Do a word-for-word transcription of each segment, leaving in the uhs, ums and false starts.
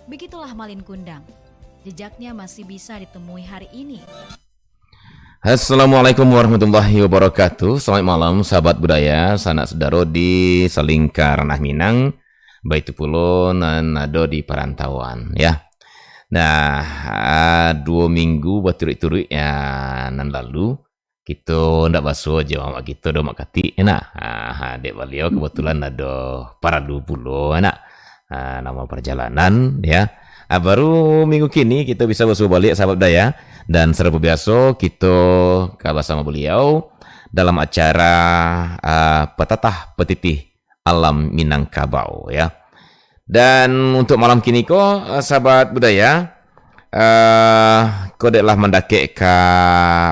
Begitulah Malin Kundang. Jejaknya masih bisa ditemui hari ini. Assalamualaikum warahmatullahi wabarakatuh. Selamat malam, sahabat budaya, sanak sudaro di salingka ranah Minang, baitu pulo nan ado di parantauan, ya. Nah, ah, duo minggu baturuik-turuik, ya, nan lalu, kito ndak basuo jo mamak kito doh, Mak Katik, nak. Ah, dek baliau kebetulan ado paradu pulo, nak. Ah, namo parjalanan, ya. Ah, baru minggu kini kito bisa basuo baliak, sahabat budaya. Dan seperti biaso, kito ka basamo baliau dalam acara, ah, Petatah Petitih Alam Minangkabau, ya. Dan untuk malam kini ko, eh, sahabat budaya, eh, ko dek lah mandakek ka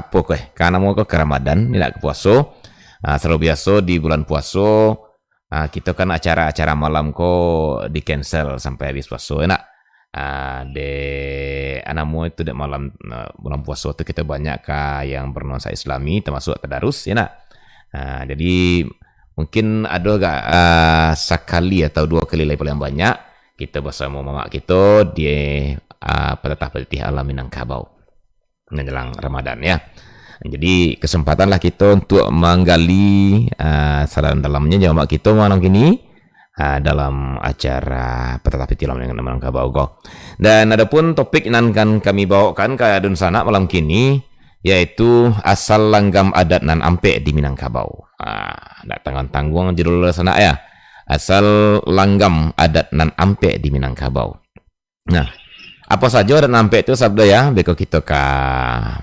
apo ko, eh, ka namo ko, ka Ramadan, ni nak ka puaso. Ah, selalu biaso di bulan puaso, ah, kito kan acara-acara malam ko di-cancel sampai habis puaso, ya nak? Ah, dek, ah, namo itu dek malam, eh, bulan puaso tu kito banyak ka yang bernuansa Islami, termasuk tadarus, ya nak? Ah, jadi mungkin ado agak, ah, sakali atau duo kali lai paling banyak, kito basamo mamak kito di, ah, Petatah Petitih Alam Minangkabau. Menjelang Ramadan, ya. Jadi, kesempatan lah kito untuk manggali, ah, sadalam-dalamnyo jo mamak kito malam kini, ah, dalam acara Petatah Petitih Alam Minangkabau ko. Dan adapun topik nan kan kami bawakan ka dunsanak malam kini, yaitu asal langgam adat nan ampek di Minangkabau. Ah, ndak tangguang-tangguang judul sanak, ya. Asal langgam adat nan ampek di Minangkabau. Nah, apo sajo adat nan ampek tu, sahabat budaya, beko kito ka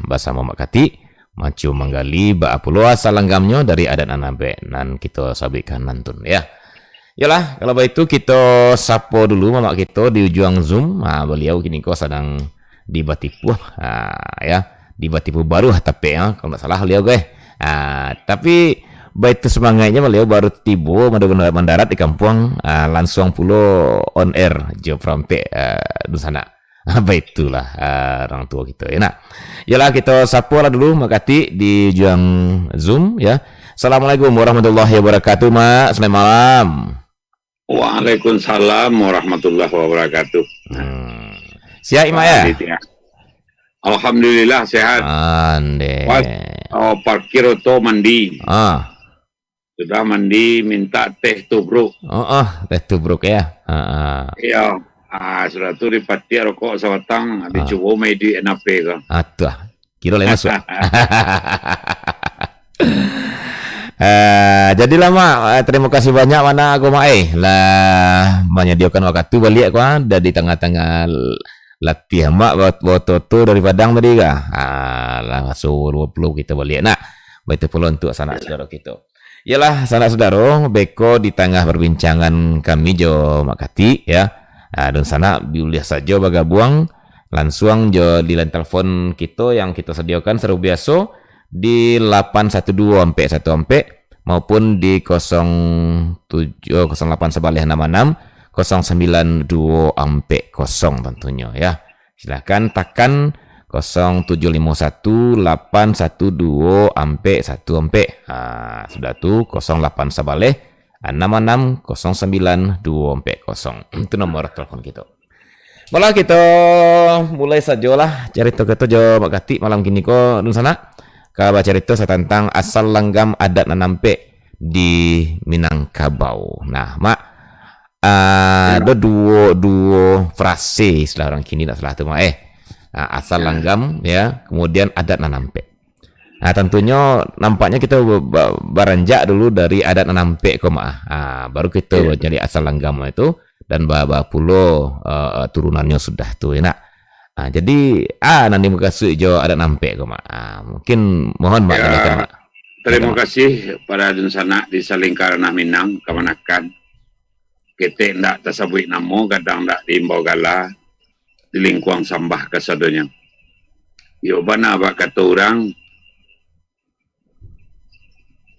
basamo Mak Katik, macu manggali baa pulo asal langgamnyo dari adat nan ampek nan kito sabuikkan nantun, ya. Yolah, kalau baitu kito sapo dulu mamak kito di ujuang Zoom. Ha, baliau kini ko sadang di Batipuah, ha, ya, di Batipuah baru tapek, ha, kalau ndak salah baliau ko, eh. Ha, tapi baitu semangaiknyo baliau baru tibo, baru mandarat di kampuang, ha, lansuang pulo on air jo parampek, ha, dunsanak. Ha, baitulah, ha, urang tuo kito, ya nak? Yolah, kito sapolah dulu Mak Katik di ujuang Zoom, ya. Assalamualaikum warahmatullahi wabarakatuh, Mak. Selamat malam. Waalaikumsalam warahmatullahi wabarakatuh. Hmm. Sihat, Mak, ya? Alhamdulillah, sehat. Ande. Pas, oh, parkir oto, mandi. Ah. Sudah mandi, minta teh tubruk. Oh, oh, teh tubruk, ya. Ah, ah. Iya. Ah, sudah tu dipatiak rokok sabatang, habis Ah. cubo main duit N P ko. Ah, tu ah. Kiro lai masuak. Ah, jadilah, Mak, ah, terima kasih banyak, Mak, ko, Mak, eh, lah manyadiokan wakatu baliak ko, ah, dari tangah-tangah latiah, Mak, bawa, bawa toto dari Padang tadi ko. Ah, lah masuak duo puluah kito baliak. Nah, baitu pulo untuk sanak sudaro kito. Iyolah, sanak sudaro, beko di tangah perbincangan kami jo Mak Katik, ya. Ah, dunsanak buliah sajo bagabuang lansuang jo di line telepon kito yang kito sadiokan seperti biaso di lapan satu duo ampek satu ampek maupun di kosong tujuh, kosong lapan sabaleh anam anam, kosong sambilan duo ampek kosong tentunyo, ya. Silakan takan kosong tujuh limo satu lapan satu duo ampek satu ampek. Ha, sudah tu kosong lapan sabaleh anam anam kosong sambilan duo ampek kosong. Itu nomor telepon kito. Malah kito mulai sajolah carito kito jo Mak Katik malam kini ko, dunsanak. Ka bacarito satantang asal langgam adat nan ampek di Minangkabau. Nah, Mak, ah, ado duo, duo frase istilah urang kini, ndak salah tu, Mak, eh. Ah, asal langgam, ya, kemudian adat nan ampek. Nah, tentunyo nampaknyo kito ba-, ba-, baranjak dulu dari adat nan ampek ko, Mak. Ah, baru kito jadi asal langgam itu dan ba-, ba pulo, eh, turunannyo sudah tu, ya nak? Ah, jadi, ah, nan dimukasuik jo adat nan ampek ko, Mak. Ah, mungkin mohon, Mak, Ya, jelaskan, Mak. Terima kasih pada dunsanak di salingka ranah Minang, kamanakan. Ketek ndak tasabuik namo, gadang ndak diimbau gala, di lingkuang sambah kasadonyo. Iyo bana bak kato urang,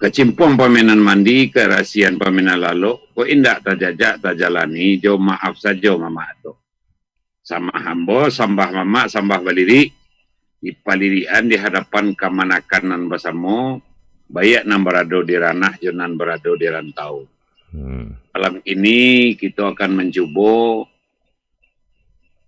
kacimpuang paminan mandi, karasian paminan lalok, kok indak tajajak tajalani, jo maaf sajo mamak tu. Sambah ambo, sambah mamak, sambah balirik, dipalirikan di hadapan kamanakan nan basamo, baiak nan barado di ranah jo nan barado di rantau. Hmm. Malam kini, kito akan mancubo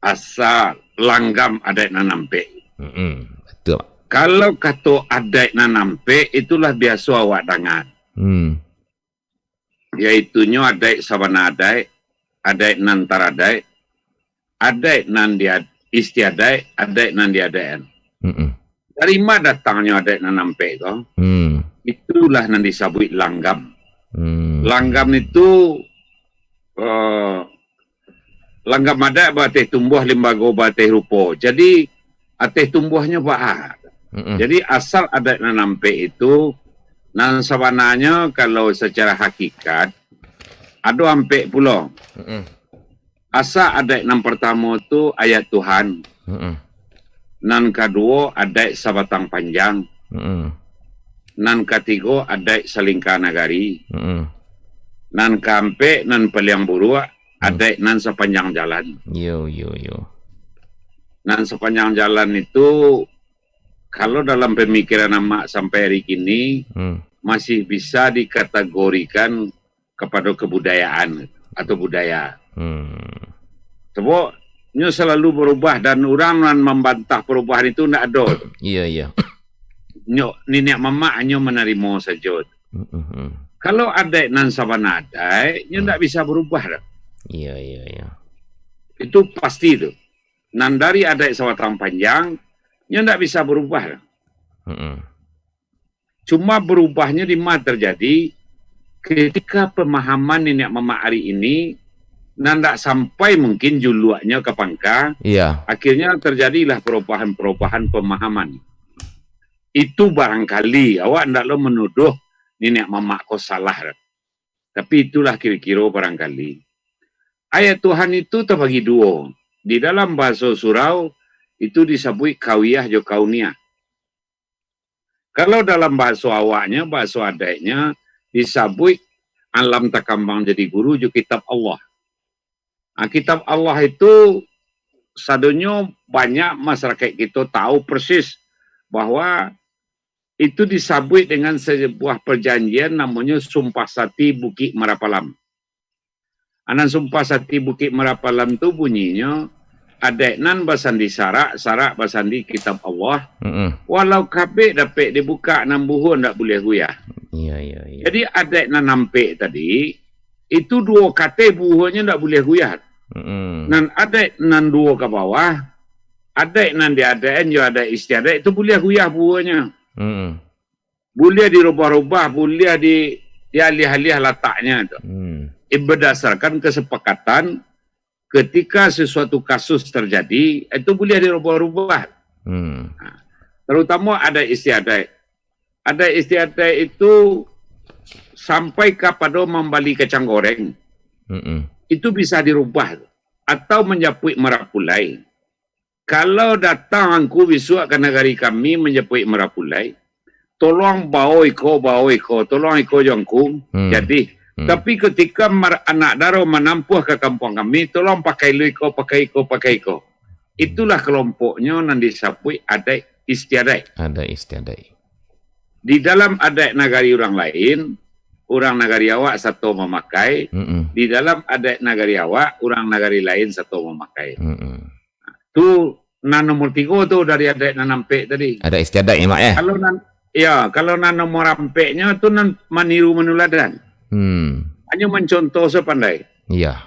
asa langgam adaik nan ampek. Mm-mm. Betul. Kalau kato adaik nan ampek, itulah biaso awak danga. Hmm. Yaitunyo adaik sabana adaik, adaik nan taradaik, adaik nan dia-, istiadaik, adaik nan diadaikan. Mm-mm. Dari ma datangnyo adaik nan ampek ko? Hmm. Itulah nan disabuik langgam. Hmm. Langgam itu, eh, langgam adaik bateh tumbuah, limbago bateh rupo. Jadi, ateh tumbuahnyo baa. Mm-mm. Jadi, asal adaik nan ampek itu, nan sabananyo kalau secara hakikat, ado ampek pulo. Mm-mm. Asa adaik nan partamo tu ayat Tuhan. Mm-mm. Nan kaduo adaik sabatang panjang. Mm-mm. Nan katigo adaik salingka nagari. Mm-mm. Nan kaampek, nan paliang buruak, Hmm. adaik nan sapanjang jalan. Yo, yo, yo. Nan sapanjang jalan itu, kalau dalam pamikiran amak sampai hari kini, Hmm. masih bisa dikategorikan kapado kabudayaan atau budaya. Hmm. Sabab nyo salalu barubah dan urang nan mambantah parubahan itu ndak ado. Iya, iya. Nyo, niniak mamak hanyo manarimo sajo. Mm-mm. Kalau adaik nan sabana adaik, nyo Hmm. ndak bisa barubah doh. Iya, iya, iya. Itu pasti tu. Nan dari adaik sabatang panjang, nyo ndak bisa barubah doh. Mm-mm. Cuma barubahnyo di ma tarjadi, ketika pemahaman niniak mamak ari ini, nan ndak sampai mungkin juluaknyo ka pangka, Iya. akhirnyo tarjadilah parubahan-parubahan pemahaman. Itu barangkali, awak ndak lo manuduh niniak mamak ko salah. Tapi itulah kiro-kiro barangkali. Ayat Tuhan itu tabagi duo. Di dalam bahaso surau, itu disabuik kawiah jo kauniah. Kalau dalam bahaso awaknyo, bahaso adaiknyo, disabuik alam takambang jadi guru jo kitab Allah. Ha, kitab Allah itu sadonyo banyak masyarakat kito tahu persis bahwa itu disabuik dengan sebuah perjanjian namonyo Sumpah Sati Bukik Marapalam. Ha, nan Sumpah Sati Bukik Marapalam tu bunyinyo, adaik nan basandi sarak, sarak basandi kitab Allah. Mm-mm. Walau kabek dapek dibukak, nan buho ndak buliah guyah. Iya, iya, iya. Jadi, adaik nan ampek tadi, itu duo kateh buhonyo ndak buliah guyah. Mm-mm. Nan adaik nan duo ka bawah, adaik nan diadaikan jo adaik istiadaik, itu buliah guyah buhonyo. Mm-mm. Buliah dirubah-rubah, buliah di, dialiah-aliah lataknyo tu. Hmm. Eh, berdasarkan kesepakatan, ketika sesuatu kasus terjadi, itu buliah dirubah-rubah. Hmm. Ha. Terutama adaik istiadaik. Adaik istiadaik itu sampai kapado mambali kacang goreng. Mm-mm. Itu bisa dirubah. Atau manjapuik marapulai. Kalau datang angku bisuak ka nagari kami manjapuik marapulai, tolong bao iko, bao iko, tolong iko jo angku, Hmm. jadi. Hmm. Tapi ketika mar-, anak daro manampuah ka kampuang kami, tolong pakai lu iko, pakai iko, pakai iko. Itulah kelompoknyo nan disabuik adaik istiadaik. Adaik istiadaik. Di dalam adaik nagari urang lain, urang nagari awak sato mamakai. Mm-mm. Di dalam adaik nagari awak, urang nagari lain sato mamakai. Mm-mm. Tu nan nomor tigo tu dari adaik nan ampek tadi. Adaik istiadaik ni, Mak, eh? Kalau nan, ya, kalau nan nomor ampeknyo tu nan maniru manuladan. Hmm. Hanyo mancontoh sapandai. Iya.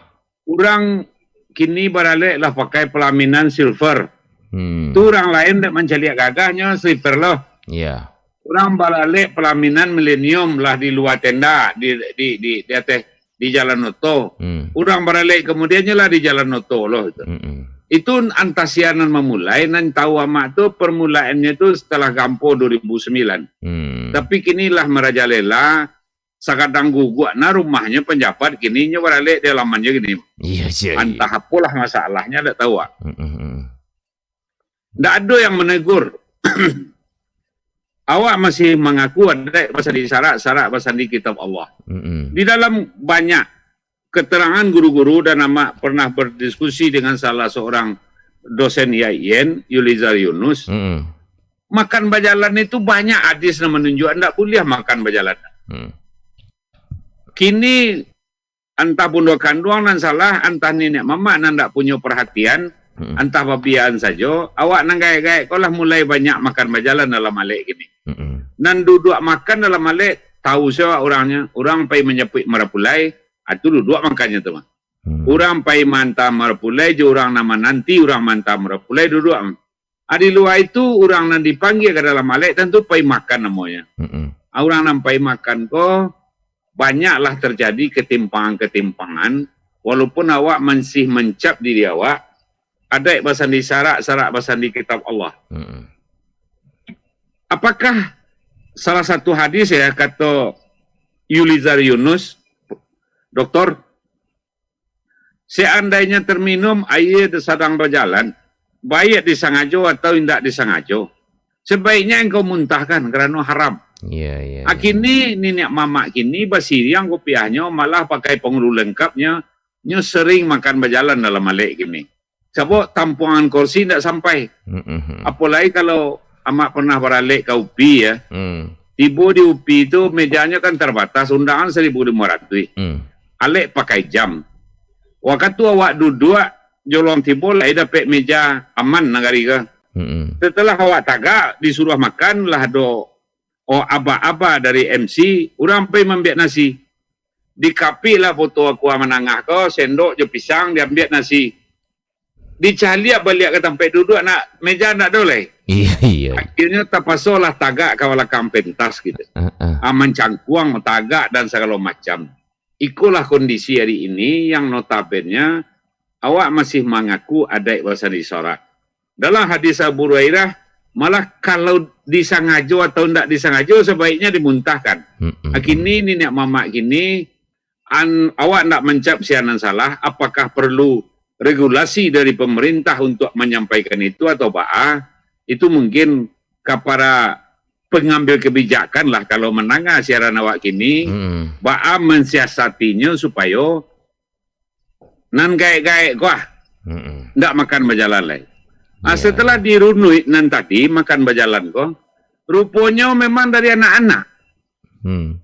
Urang kini baralek lah pakai pelaminan silver. Hmm. Tu urang lain dek mancaliak gagahnyo silver loh. Iya. Urang baralek pelaminan milenium lah di lua tenda, di, di, di, di ateh, di jalan oto. Hmm. Urang baralek kamudiannyo lah di jalan oto loh itu. Mm-mm. Itu antah sia nan mamulai, nan tahu amak tu permulaannyo tu setelah gampo dua ribu sembilan. Hmm. Tapi kini lah marajalela, sakadang guguak nah rumahnyo panjabat kini nyo baralek di alamannyo kini. Iya, iya, iya. Antah apolah masalahnyo, dak tahu, ah. Mm-mm. Ndak ado yang menegur. Awak masih mangaku adaik basandi sarak, sarak basandi kitab Allah. Mm-mm. Di dalam banyak keterangan guru-guru, dan amak pernah berdiskusi dengan salah seorang dosen I A I N, Yulizar Yunus, Mm-mm. makan bajalan itu banyak hadis yang menunjukkan ndak buliah makan bajalan. Hmm. Kini, antah bundo kanduang nan salah, antah niniak mamak nan ndak punyo perhatian, Mm-mm. Antah babiaan sajo, awak nan gaek-gaek ko lah mulai banyak makan bajalan dalam alek kini. Mm-mm. Nan duduak makan dalam alek, tahu se awak urangnyo, urang pai manjapuik marapulai, ah, tu duduak makannyo tu mah. Hmm. Urang pai maanta marapulai jo urang nan mananti urang maanta marapulai duduak. Ah, di lua itu, urang nan dipanggia ka dalam alek tantu pai makan namonyo. Mm-mm. Ah, urang nan pai makan ko, banyaklah terjadi ketimpangan-ketimpangan, walaupun awak masih mancap diri awak, adaik basandi syarak, syarak basandi kitab Allah. Mm-mm. Apakah salah satu hadis, ya, kato Yulizar Yunus, Doktor, seandainyo terminum aia sadang bajalan, baiak disangajo atau indak disangajo, sebaiknya engkau muntahkan, karano haram. Iya, iya, iya. Kini niniak mamak kini basiriang kupiahnyo, malah pakai pangulu lengkapnyo, nyo sering makan bajalan dalam alek kini. Sabab tampuangan kursi indak sampai. Mm-mm. Apolai kalau amak pernah baralek ka UPI, ya. Hmm. Tibo di UPI tu, mejanyo kan terbatas, undangan saribu limo ratuih. Hmm. Alek pakai jam. Wakatu awak duduak, jolong tibo lai dapek meja, aman nagari ko. Mm-mm. Setelah awak tagak, disuruah makan, lah ado, oh, aba-aba dari MC, urang pai maambiak nasi. Dikapik lah foto Akua Manangah ko, sendok jo pisang, diambiak nasi. Dicaliak baliak ka tampek duduak, nak meja ndak ado lai. Iya, iya. Akhirnyo tapasolah tagak ka balakang pentas gitu. Ah, ah. Ah, mancangkuang, tagak dan sagalo macam. Ikolah kondisi hari ini yang notabene awak masih mangaku adaik basandi syarak. Dalam hadis Abu Hurairah, malah kalau disangajo atau ndak disangajo, sebaiknya dimuntahkan. Mm-mm. Kini niniak mamak kini, an-, awak ndak mancap sia nan salah, apakah perlu regulasi dari pemerintah untuk manyampaikan itu atau baa, itu mungkin ka para pengambil kebijakan lah kalau mandanga siaran awak kini, Mm-mm. baa mansiasatinyo supayo nan gaek-gaek ko ah, Mm-mm. ndak makan bajalan lai. Ah, Iya. setelah dirunuik nan tadi makan bajalan ko, ruponyo memang dari anak-anak. Hmm.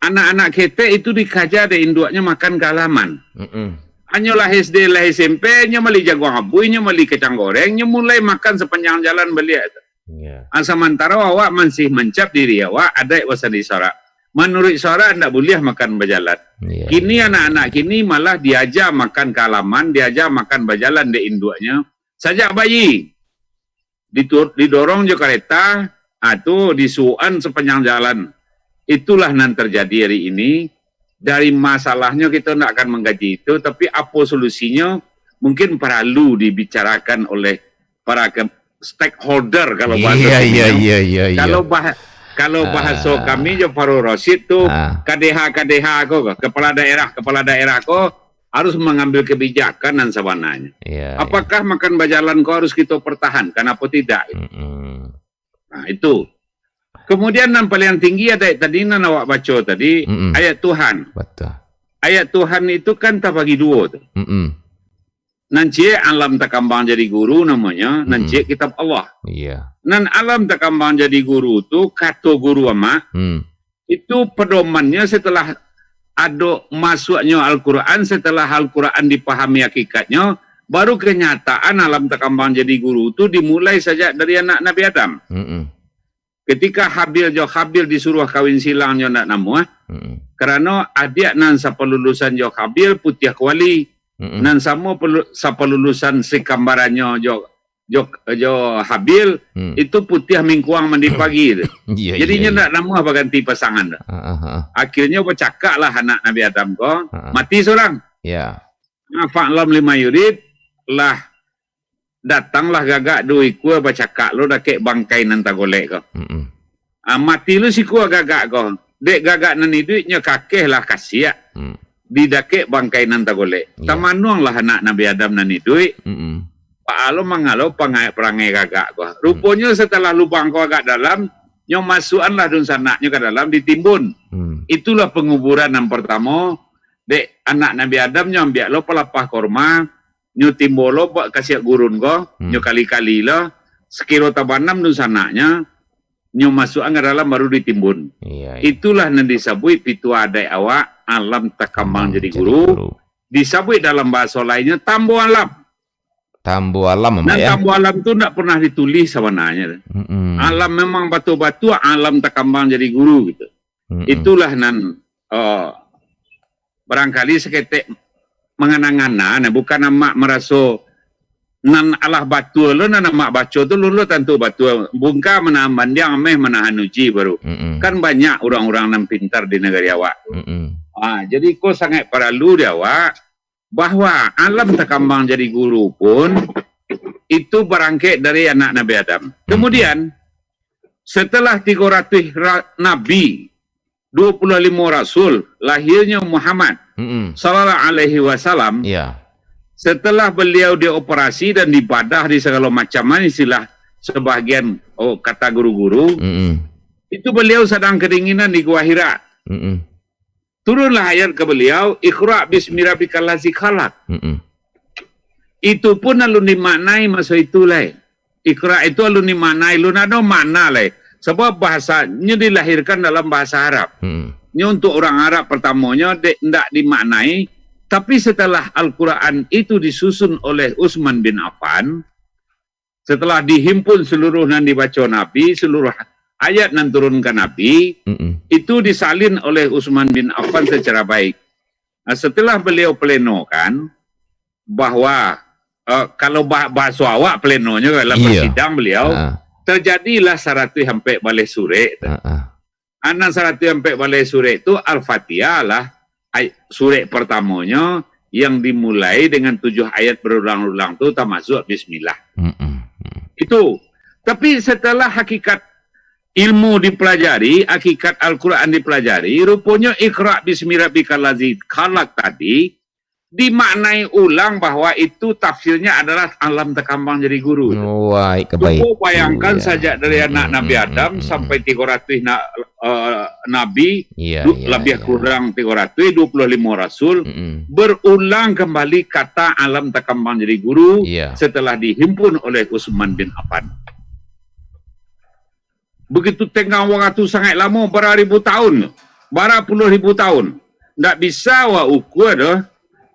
Anak-anak ketek itu dikaja dek induaknyo makan ka halaman. Mm-mm. Hanyo lah SD, lah SMP, nyo mali jaguang abui, nyo mali kacang goreng, nyo mulai makan sapanjang jalan baliak tu. Iya. Ah, samantaro awak masih mancap diri awak, adaik basandi syarak. Manuruik syarak, ndak buliah makan bajalan. Iya, Kini iya. anak-anak kini malah diaja makan ka halaman, diaja makan bajalan dek induaknyo. Sajak bayi, ditu-, didorong jo kareta, ah, tu disuokan sapanjang jalan. Itulah nan terjadi hari ini. Dari masalahnyo kito ndak akan manggaji itu, tapi apo solusinyo mungkin paralu dibicarakan oleh para ke-, stakeholder kalau bahasa Iya, iya, kini. iya, iya, iya. Kalau bah-, kalau Ah. bahaso kami jo Farul Rasyid tu, Ah. kadeha-kadeha ko, kepala daerah, kepala daerah ko harus mengambil kebijakan nan sabananyo. Iya, iya. Apakah makan bajalan ko harus kito pertahankan apo tidak? Mm-mm. Nah, itu. Kemudian nan paling tinggi adaik tadi nan awak baco tadi, Mm-mm. ayat Tuhan. Betul. Ayat Tuhan itu kan tabagi duo tu. Mm-mm. Nan ciek alam takambang jadi guru namonyo, nan Mm-mm. ciek kitab Allah. Iya. Nan alam takambang jadi guru tu, kato guru amak, Hmm. itu pedomannyo setelah ado masuaknyo Al-Quran, setelah Al-Quran dipahami hakikatnyo, baru kenyataan alam takambang jadi guru tu dimulai sajak dari anak Nabi Adam. Mm-mm. Ketika Habil jo Habil disuruah kawin silang nyo ndak namuah, Mm-mm. karano adiak nan sapalulusan jo Habil putiah kuali, Mm-mm. nan samo pelu-, sapalulusan sikambarannyo jo, jo, jo Habil, Hmm. itu putiah mingkuang mandi pagi tu. Iya, Jadi iya, nyo iya. ndak namuah baganti pasangan tu. Ah, ah, ah. Akhirnyo bacakaklah anak Nabi Adam ko, Ah, ah. mati surang. Ya. Ah, fa'lam lima yurid, lah datanglah gagak duo ikua bacakak lo dakek bangkai nan tagolek ko. Mm-mm. Ah, mati lo sikua gagak ko. Dek gagak nan iduik nyo kakeh lah kasiak. Hmm. Di dakek bangkai nan tagolek. Ya. Tamanuanglah anak Nabi Adam nan iduik. Mm-mm. Baa lo mangalo pangai-, parangai gagak ko. Hmm. Ruponyo setelah lubang ko agak dalam, nyo masuakkanlah dunsanaknyo ka dalam, ditimbun. Hmm. Itulah penguburan nan partamo, dek anak Nabi Adam nyo ambiak lo palapah korma, nyo timbo lo ba-, kasiak gurun ko, Hmm. nyo kali-kali lo, sakiro tabanam dunsanaknyo, nyo masuakkan ka dalam baru ditimbun. Iya, iya. Itulah nan disabuik pituah adaik awak, alam takambang Takambang jadi jadi guru. guru. Disabuik dalam bahaso lainnyo, tambo alam. Tambo alam, Mak, Nan ya? Tambo alam tu ndak pernah ditulis sabananyo. Mm-mm. Alam memang batua-batua, alam takambang jadi guru gitu. Mm-mm. Itulah nan, eh, barangkali saketek mangana-ngana, nah, bukan amak maraso nan alah batua lo, nan amak baco tu lo, lo tantu batua. Bungka manahan bandiang, ameh manahan uji baru. Mm-mm. Kan banyak urang-urang nan pintar di nagari awak tu. Mm-mm. Ah, jadi ko sangaik paralu di awak, bahwa alam takambang jadi guru pun itu barangkek dari anak Nabi Adam. Mm-mm. Kemudian, setelah tigo ratuih ra-, nabi, dua puluh limo rasul, lahirnyo Muhammad Mm-mm. sallallahu alaihi wasallam, Ya. setelah beliau dioperasi dan dibadah di sagalo macam istilah sebahagian, oh, kata guru-guru, Mm-mm. itu beliau sadang kedinginan di Gua Hira. Mm-mm. Turunlah ayat ka beliau, "Iqra bismi rabbikal ladzi khalaq." Mm-mm. Itu pun alun dimaknai maso itu lai. Iqra itu alun dimaknai, alun ado makna lai. Sabab bahasanyo dilahirkan dalam bahasa Arab. Mm-mm. Nyo untuk urang Arab pertamonyo dek ndak dimaknai, tapi setelah Al-Quran itu disusun oleh Utsman bin Affan, setelah dihimpun seluruh nan dibaco Nabi, seluruh ayat nan turun ka Nabi, Mm-mm. itu disalin oleh Utsman bin Affan secara baik. Nah, setelah beliau plenokan bahwa, eh, kalau bah-, bahaso awak plenonyo dalam Iya. basidang beliau, Ah. terjadilah saratuih ampek baleh surek tu. Ah, ah. Nan saratuih ampek baleh surek tu, Al-Fatihah lah, ay-, surek pertamonyo yang dimulai dengan tujuh ayat berulang-ulang tu, tamasuak Bismillah. Mm-mm. Mm. Itu. Tapi setelah hakikat ilmu dipelajari, hakikat Al-Quran dipelajari, ruponyo Iqra bismi rabbikal ladzi khalaq tadi dimaknai ulang bahwa itu tafsirnya adalah alam takambang jadi guru tu. Wah, kebaikan. Cubo bayangkan, Iya. sajak dari anak Mm, Nabi mm, Adam mm, mm, sampai mm. tigo ratuih na-, eh, nabi, Iya, du-, iya, labiah iya. kurang tigo ratuih, dua puluh limo rasul, Mm-mm. berulang kembali kata alam takambang jadi guru Iya. setelah dihimpun oleh Utsman bin Affan. Begitu tenggang wakatu sangaik lamo, bara ribu tahun, bara puluah ribu tahun. Ndak bisa awak ukua doh,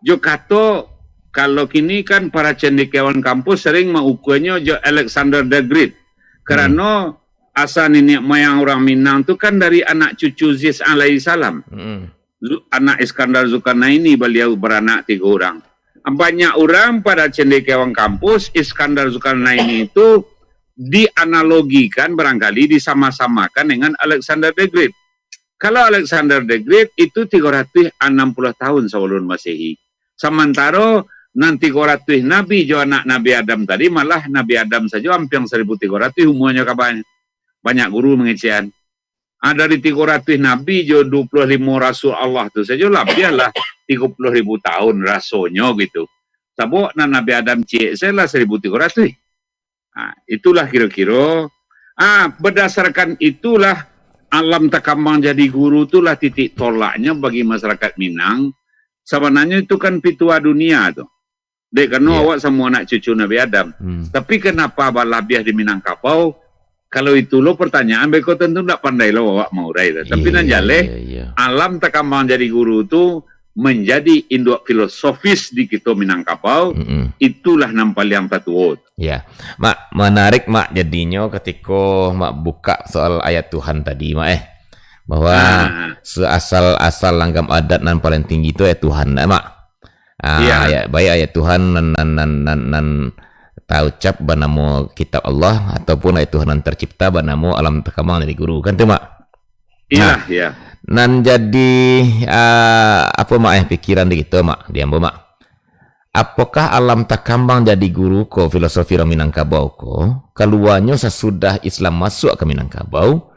jo kato, kalau kini kan para cendekiawan kampus sering maukuanyo jo Alexander the Great. Karano Hmm. asa niniak moyang urang Minang tu kan dari anak cucu Zeus alaihissalam. Hmm. Zu-, anak Iskandar Zulkarnaini, baliau baranak tigo urang. Banyak urang pada cendekiawan kampus, Iskandar Zulkarnaini itu dianalogikan, barangkali disama-samakan dengan Alexander the Great. Kalau Alexander the Great itu tigo ratuih anam puluah tahun sabalun Masehi. Samantaro nan tigo ratuih nabi jo anak Nabi Adam tadi, malah Nabi Adam sajo ampiang saribu tigo ratuih umuanyo kabanyo. Banyak guru mangecekan. Ah, dari tigo ratuih nabi jo dua puluah limo rasul Allah tu sajo labiah lah tigo puluah ribu tahun rasonyo gitu. Sabab nan Nabi Adam ciek sajo lah saribu tigo ratuih. Ah, itulah kiro-kiro. Ah, berdasarkan itulah alam takambang jadi guru tu lah titik tolaknyo bagi masyarakat Minang. Sabananyo itu kan pitua dunia tu. Dek karano Iya. awak samua anak cucu Nabi Adam. Hmm. Tapi kenapa balabiah di Minangkabau? Kalau itu lo pertanyaan, beko tentu ndak pandai lo awak maurai tu. Tapi Iya, nan iya, jaleh, iya, iya. alam takambang jadi guru tu menjadi induak filosofis di kito Minangkabau, Mm-mm. itulah nan paliang tatuo tu. Ya. Mak, menarik, Mak, jadinyo katiko Mak buka soal ayat Tuhan tadi, Mak, eh. Bahwa Ah. seasal-asal langgam adat nan paling tinggi tu ayat Tuhan, dah, Mak? Ah, Iya. ayat, baik ayat Tuhan nan, nan, nan, nan, nan taucap banamo Kitab Allah, ataupun ayat Tuhan nan tercipta banamo alam takambang jadi guru. Kan tu, Mak? Iya, Nah, iya. nan jadi, ah, apo, Mak, eh, pikiran di kito, Mak, di ambo, Mak? Apokah alam takambang jadi guru ko, filosofi urang Minangkabau ko, kaluanyo sasudah Islam masuak ka Minangkabau,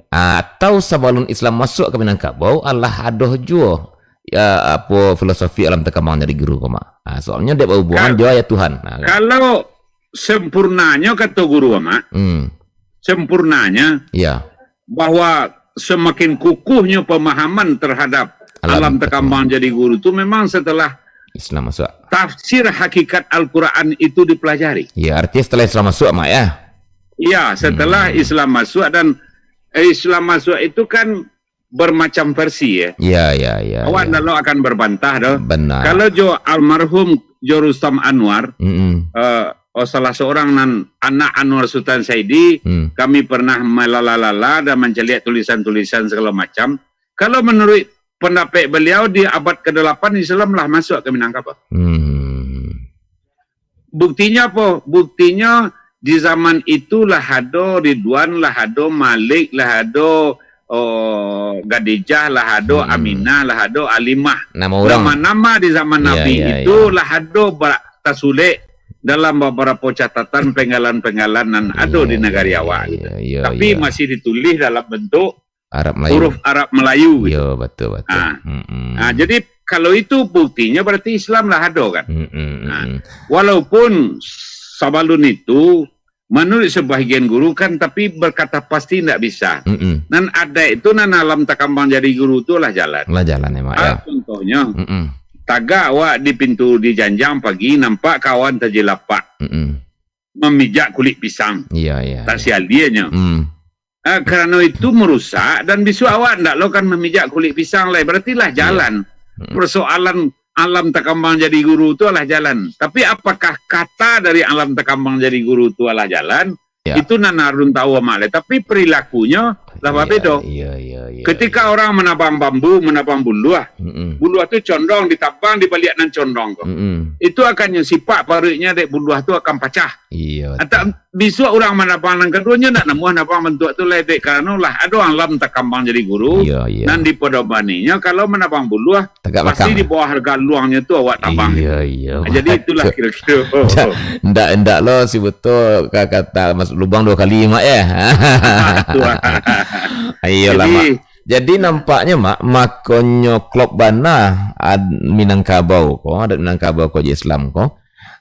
atau sabalun Islam masuak ka Minangkabau, alah ado juo, ya, apo, filosofi alam takambang jadi guru ko, Mak? Ah, soalnyo dek bahubungan Ka-, jo ayat Tuhan. Nah, kan? Kalau sempurnanyo, kato guru, Mak, Hmm. sempurnanyo, Ya. bahwa semakin kukuhnyo pemahaman terhadap Alam alam takambang jadi guru tu memang setelah Islam masuak. tafsir hakikat Al-Quran itu dipelajari. Ya, artinya setelah Islam masuak, Mak, ya? Ya, setelah Hmm. Islam masuak dan, eh, Islam masuak itu kan bermacam versi, ya. Ya, ya, ya, Awak ya. ndak lo akan berbantah doh. Benar. Kalau jo almarhum jo Rustam Anwar, Mm-mm. eh, oh, salah seorang nan anak Anwar Sultan Saidi, Hmm. kami pernah malala-lala dan mancaliak tulisan-tulisan segala macam. Kalau menurut pendapat beliau, di abad kedelapan Islam lah masuk ke Minangkabau. Hmm. Buktinya apa? Buktinya di zaman itu lah ado Ridwan, lah ado Malik, lah ado, oh, Gadijah, lah ado Hmm. Aminah, lah ado Alimah. Nama orang? Nama-nama di zaman Iya, Nabi iya, itu iya. lah ado ba-, tasulek dalam beberapa catatan penggalan-penggalan nan ado Iya, di nagari iya, awak iya, gitu. iya, Tapi iya. masih ditulis dalam bentuk Arab Melayu. huruf Arab Melayu gitu. Yo, betul, betul. Ah. Mm-mm. Ah, jadi kalau itu buktinya berarti Islam lah ado kan. Mm-mm, Ah. mm-mm. Walaupun sabalun itu, menurut sebahagian guru kan, tapi berkata pasti ndak bisa. Mm-mm. Nan adaik itu nan alam takambang jadi guru tu lah jalan. Lah jalan ya, Mak, Ah, ya. contohnya, Mm-mm. tagak awak di pintu di janjang pagi, nampak kawan tajilapak Mm-mm. mamijak kulik pisang. Iya, iya, Tak iya. sialiannya. Mm. Ah, karena itu merusak dan besok awak ndak lo kan mamijak kulik pisang lai. Berarti lah Iya. jalan. Mm-mm. Persoalan alam takambang jadi guru tu lah jalan. Tapi apakah kata dari alam takambang jadi guru tu lah jalan? Ya. Itu nan alun tahu amak lai. Tapi perilakunyo lah Iya, babeda. iya, iya, iya, Ketika iya. orang manabang bambu, manabang buluah, Mm-mm. buluah tu condong, ditabang di baliak nan condong ko. Mm-mm. Itu akannyo sipak paruiknyo dek buluah tu akan pacah. Iya, Atau betul. bisuak urang manabang nan kaduonyo ndak namuah nabang bantuak tu lai dek, karano lah ado alam takambang jadi guru, Iya, iya. nan dipadobaninyo kalau manabang buluah, Tagak pasti bakang. di bawah galuangnyo tu awak tabang. Iya, iya, Jadi itulah betul. kira-kira. Ndak, ndak, ndak lo si Buto ka kata masuk lubang dua kali, Mak, ya? Betul. Iyalah, Jadi, Mak. Jadi nampaknyo, Mak, makonyo klop bana ad-, Minangkabau ko, adat Minangkabau ko jo Islam ko.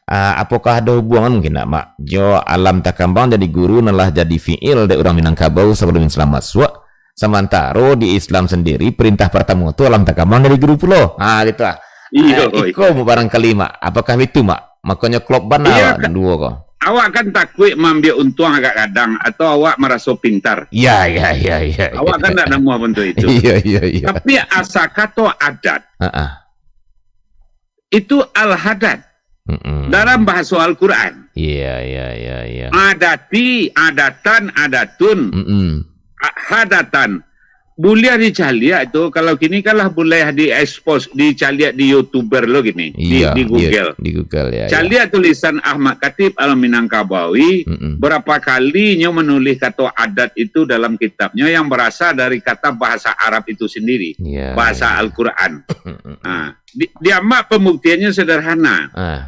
Ah, apokah ado hubungan mungkin ndak, Mak, jo alam takambang jadi guru nan lah jadi fi'il dek urang Minangkabau sabalum Islam masuak, samantaro di Islam sandiri perintah partamo tu alam takambang jadi guru pulo. Ha, gitu ah. Iyo, Eh, iko iyo. barangkali, Mak. Apokah itu, Mak? Makonyo klop bana Iyo, awak ka-, duo ko. awak kan takuik maambiak untuang agak gadang atau awak maraso pintar. Ya, ya, ya, ya, Awak ya. kan ndak namuah bantuak itu. Iya, iya, iya. Tapi asa kato adat Ha-ah. itu al-hadat Mm-mm. dalam bahaso Al-Quran. Iya, iya, iya, iya. Adati, adatan, adatun. Mm-mm. A-, hadatan. Buliah dicaliak tu, kalau kini kan lah buliah di-expose, dicaliak di YouTuber lo kini, di, Iya, di iya, Google. di Google, ya, ya. Caliak tulisan Ahmad Khatib Al-Minangkabawi, Mm-mm. berapa kali nyo menulis kato adat itu dalam kitabnyo yang berasal dari kata bahasa Arab itu sendiri, Iya, bahasa iya. Al-Quran. Mm-mm. Ha, di, di amak pembuktiannyo sederhana. Ah.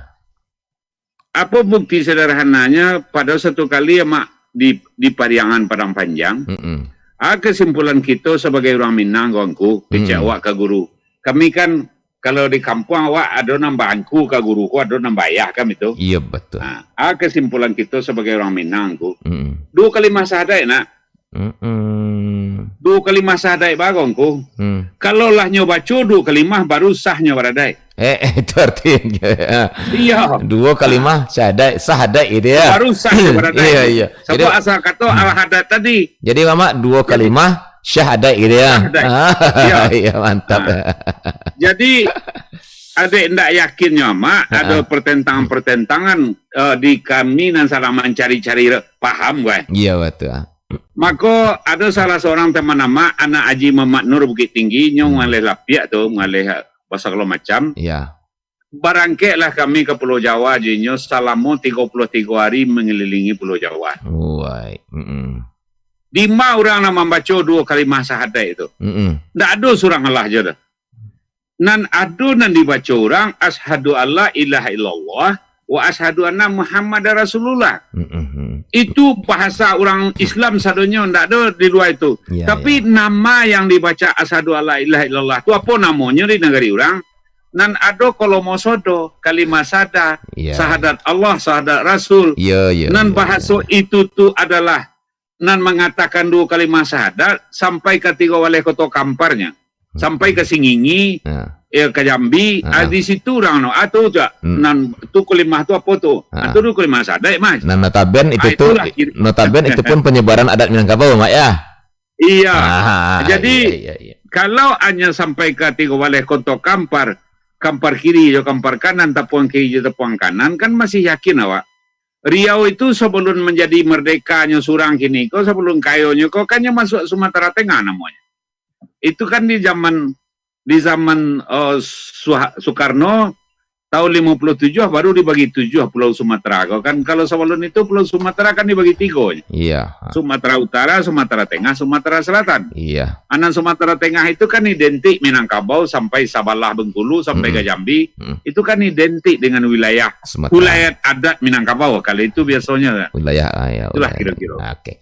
Apo bukti sederhananyo, pado satu kali amak di, di Pariangan Padang Panjang, Mm-mm. a, kesimpulan kito sabagai urang Minang, Angku, kecek Mm-mm. awak ka guru. Kami kan, kalau di kampuang awak ado nan baangku ka guru ko, ado nan baayah kan itu. Iya, betul. Ha, a, kesimpulan kito sabagai urang Minang, Angku. Mm-mm. Duo kalimah sahadaik nak. Mm-mm. Duo kalimah sahadaik baru, Angku. Hmm. Kalau lah nyo baco duo kalimah, baru sah nyo baradaik. Eh, eh, itu artinyo. Iya. Duo kalimah sahadaik, sahadaik gitu ya. Baru sah nyo baradaik. Iya, iya. Sabab Jadi, asa kato al-hadat tadi. Jadi, Mamak, duo Jadi, kalimah syahadat gitu ya. Syahadat. Ah, Iya. iya, mantap. Ah. Jadi, adek ndak yakinnyo, Mak, Ha-ha. ado pertentangan-pertentangan, eh, di kami nan sadang mancari-cari re-, paham, kan? Iya, betul. Mako, ado salah seorang teman amak, anak Haji Mamak Nur Bukittinggi, nyo Hmm. ngaleh lapiak tu, ngaleh, eh, basagalo macam. Iya. Barangkeklah kami ka Pulau Jawa, jo inyo salamo tigo puluah tigo ari mangalilingi Pulau Jawa. Wai, mm-mm. Dima urang nan mambaco duo kalimah sahadaik tu? Mm-mm. Ndak ado surang alah jo doh. Nan ado nan dibaco urang, "Asyhadu alla ilaha illallah, wa asyhadu anna Muhammadar Rasulullah." Mm-mm. Itu bahasa urang Islam sadonyo, ndak ado di lua itu. Ya, Tapi ya. nama yang dibaca "Asyhadu alla ilaha illallah" tu apo namonyo di nagari urang? Nan ado kolomo sodo, kalimah syahadat, Ya. syahadat Allah, syahadat Rasul. Ya, ya, Nan ya, bahaso ya. itu tu adalah nan mangatakan duo kalimah syahadat sampai ka Tigo Baleh Koto Kamparnyo. Hmm. Sampai ka Singingi, Ya. eh, ka Jambi, Ha. ah, di situ urang no, ah, tu je. Hmm. Nan tu kalimah tu apo tu? Ha. Ah, tu duo kalimah syahadat, Mas. Nah, notaben itu Ah, tu, itulah kira- notaben itu pun penyebaran adat Minangkabau, Mak, ya? Iya. Ah, Jadi, iya, iya, iya. kalau hanya sampai ka Tigo Baleh Koto Kampar, kampar kiri jo kampar kanan, tapuang kiri jo tapuang kanan, kan masih yakin awak. Riau itu sabalun manjadi mardekanyo surang kini ko, sabalun kayonyo ko, kan nyo masuak Sumatera Tengah namonyo. Itu kan di zaman, di zaman, eh, Suha-, Soekarno, tahun limo puluah tujuah baru dibagi tujuah Pulau Sumatera ko kan. Kalau sabalun itu Pulau Sumatera kan dibagi tigo. Iya. Sumatera Utara, Sumatera Tengah, Sumatera Selatan. Iya. Anan Sumatera Tengah itu kan identik Minangkabau sampai Sabalah Bengkulu, sampai Mm-mm. ka Jambi. Mm. Itu kan identik dengan wilayah, Sumatera. Wilayah adat Minangkabau. Kalau itu biasanya. Wilayah, ah, ya, itulah wilayah kira-kira. Ah, oke.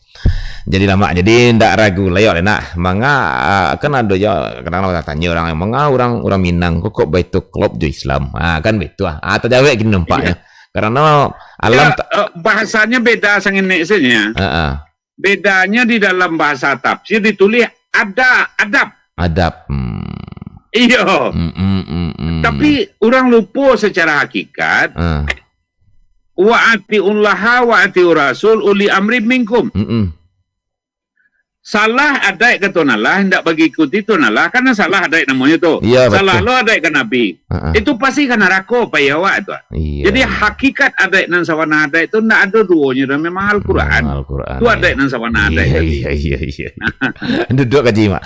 Jadi lah, Mak, jadi ndak ragu lah yo, nak. Manga, ah, kan ado jo kadang-kadang tanyo urang, "Manga urang, urang Minang ko kok baitu klop jo Islam?" Ah, kan baitu ah. Ah, tajawek gini nampaknyo. Iya. Karano alam ya, ta- eh, bahasanya beda sanginik saja. Heeh. Bedanya di dalam bahasa tafsir ditulih ada, adab. Adab. Hmm. Iyo. Hmm, hmm, hmm, hmm. Tapi urang lupo secara hakikat. Ah. "Wa atiullaha wa atiur rasul uli amri minkum." Mm-mm. Salah adaik ka Tuhan Allah, indak bagi ikuti Tuhan Allah, karena salah adaik namonyo tu. Iya, salah betul. Lo adaik ka Nabi. Ha-ha. Itu pasti ka narako pai awak tu. Iya. Jadi hakikat adaik nan sabana adaik tu ndak ado duonyo doh, memang Al-Quran. Memang Al-Quran, tu iya. Adaik nan sabana adaik tadi. Iya, iya, iya. Duduak kaji, Mak.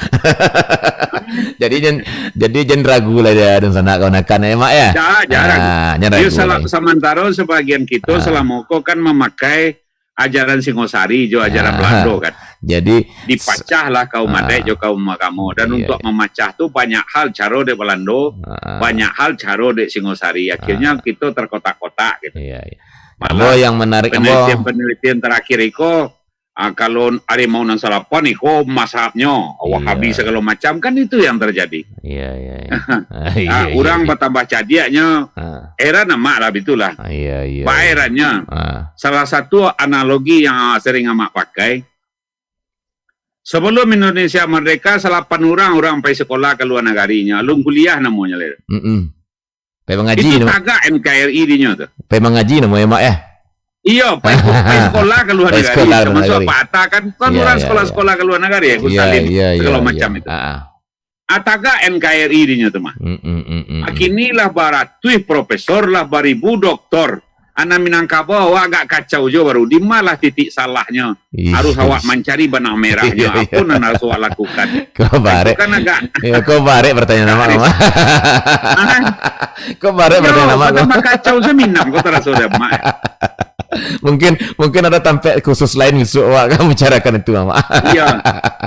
Jadi jan, jadi jan ragu lah dia, dunsanak kawan-kawan, eh, Mak, ya? Jan, jan ragu. Ah, jan ragu lah. Samantaro sabagian kito salamo ko kan mamakai ajaran Singosari jo ajaran Belando kan. Jadi, dipacahlah kaum adaik jo kaum agamo. Dan untuak mamacah tu banyak hal caro dek Belando, banyak hal caro dek Singosari. Akhirnya kito terkotak-kotak gitu. Iya, iya. Malah yang menarik, penelitian-penelitian terakhir iko, ah, kalau Harimau Nan Salapan iko mazhabnyo Wahabi segala macam, kan itu yang terjadi. Iya, iya, iya. Ah, iya, iya, urang batambah cadiaknyo, heran amak lah bitulah. Ah, iya, iya, iya. Baerannyo, salah satu analogi yang sering amak pakai, sebelum Indonesia merdeka, salapan urang urang pai sekolah ka lua nagarinyo, alun kuliah namonyo lai. Mm-mm. Pai mangaji. Itu tagak N K R I dinyo tu. Pai mangaji namonyo, Mak, ya? Iyo, pai, pai sekolah ka lua nagari, termasuk Pak Hatta kan, kan urang sekolah-sekolah ka lua nagari, ya, Gus Salim, segala macam itu. Ah, tagak N K R I dinyo tu mah. Mm, mm, mm, mm, mm. Kini lah baratuih profesor, lah baribu doktor. Anak Minangkabau awak agak kacau jo baru. Di ma lah titik salahnyo? Iya. Harus awak mancari banang merahnyo. Iya, iya. Apo nan harus awak lakukan? Kok barek? Itu kan agak, iya, kok barek pertanyaan amak, Mak? Hah? Kok barek pertanyaan amak, Mak? Yo, kacau saminam kau taraso dek amak. Mungkin, mungkin ada tampek khusus lain bisuak awak kan bicarakan itu, Mak. Iya.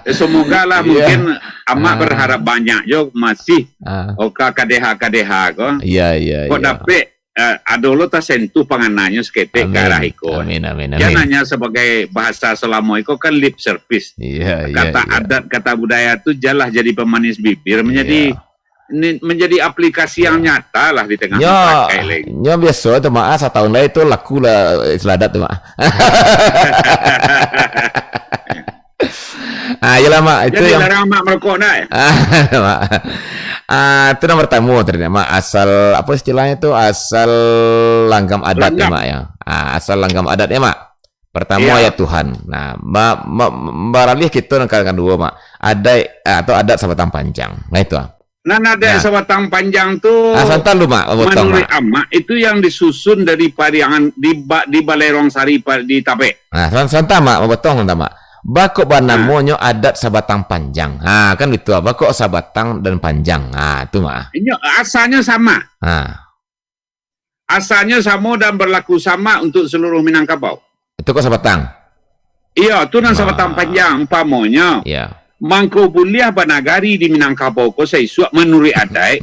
Eh, semoga lah, iya, mungkin amak berharap banyak jo masih oka kadeha-kadeha ko. Iya, iya, iya. Kok dapek, eh, ado lo tasentuh pangananyo saketek ka arah iko. Amin, amin, amin. Jan hanya sabagai bahasa salamo iko kan lip service. Iya, iya, iya. Kata adat, kata budaya tu janlah jadi pamanis bibir, menjadi, iya, ni, menjadi aplikasi yang nyata lah di tengah masyarakat lai. Nyo biaso tu, Mak, ah, satahun lai tu laku lah istilah adat tu, Mak. Ah, iyolah, Mak. Itu jadi yang larang amak merokok, nak? Ah, Mak. Ah, itu yang pertama tadi, Mak. Asal, apa istilahnya tu? Asal langgam adat, ya, Mak, ya. Ah, asal langgam adat, ya, Mak. Pertama, ya Tuhan. Nah, ba-, ba-, baralih kita nan ka-, kaduo, Mak. Adaik, ah, atau adat sabatang panjang. Nah, itu, ah. Nan adaik sabatang panjang tu, ah, santa lu, Mak, potong, manuruik Mak. Amak, itu yang disusun dari Pariangan, di ba-, di Balai Ruang Sari, pa-, di Tabek. Nah, san-, santa, Mak, potong, santa, Mak. Baa kok banamonyo adat sabatang panjang? Ha, kan gitu, ah. Baa kok sabatang dan panjang? Ha, tu, Mak. Inyo asalnyo samo. Ha. Asalnyo samo dan berlaku sama untuk seluruh Minangkabau. Itu kok sabatang? Iyo, tu nan sabatang panjang. Umpamonyo, mangko buliah banagari di Minangkabau ko saisuak manuruik adaik,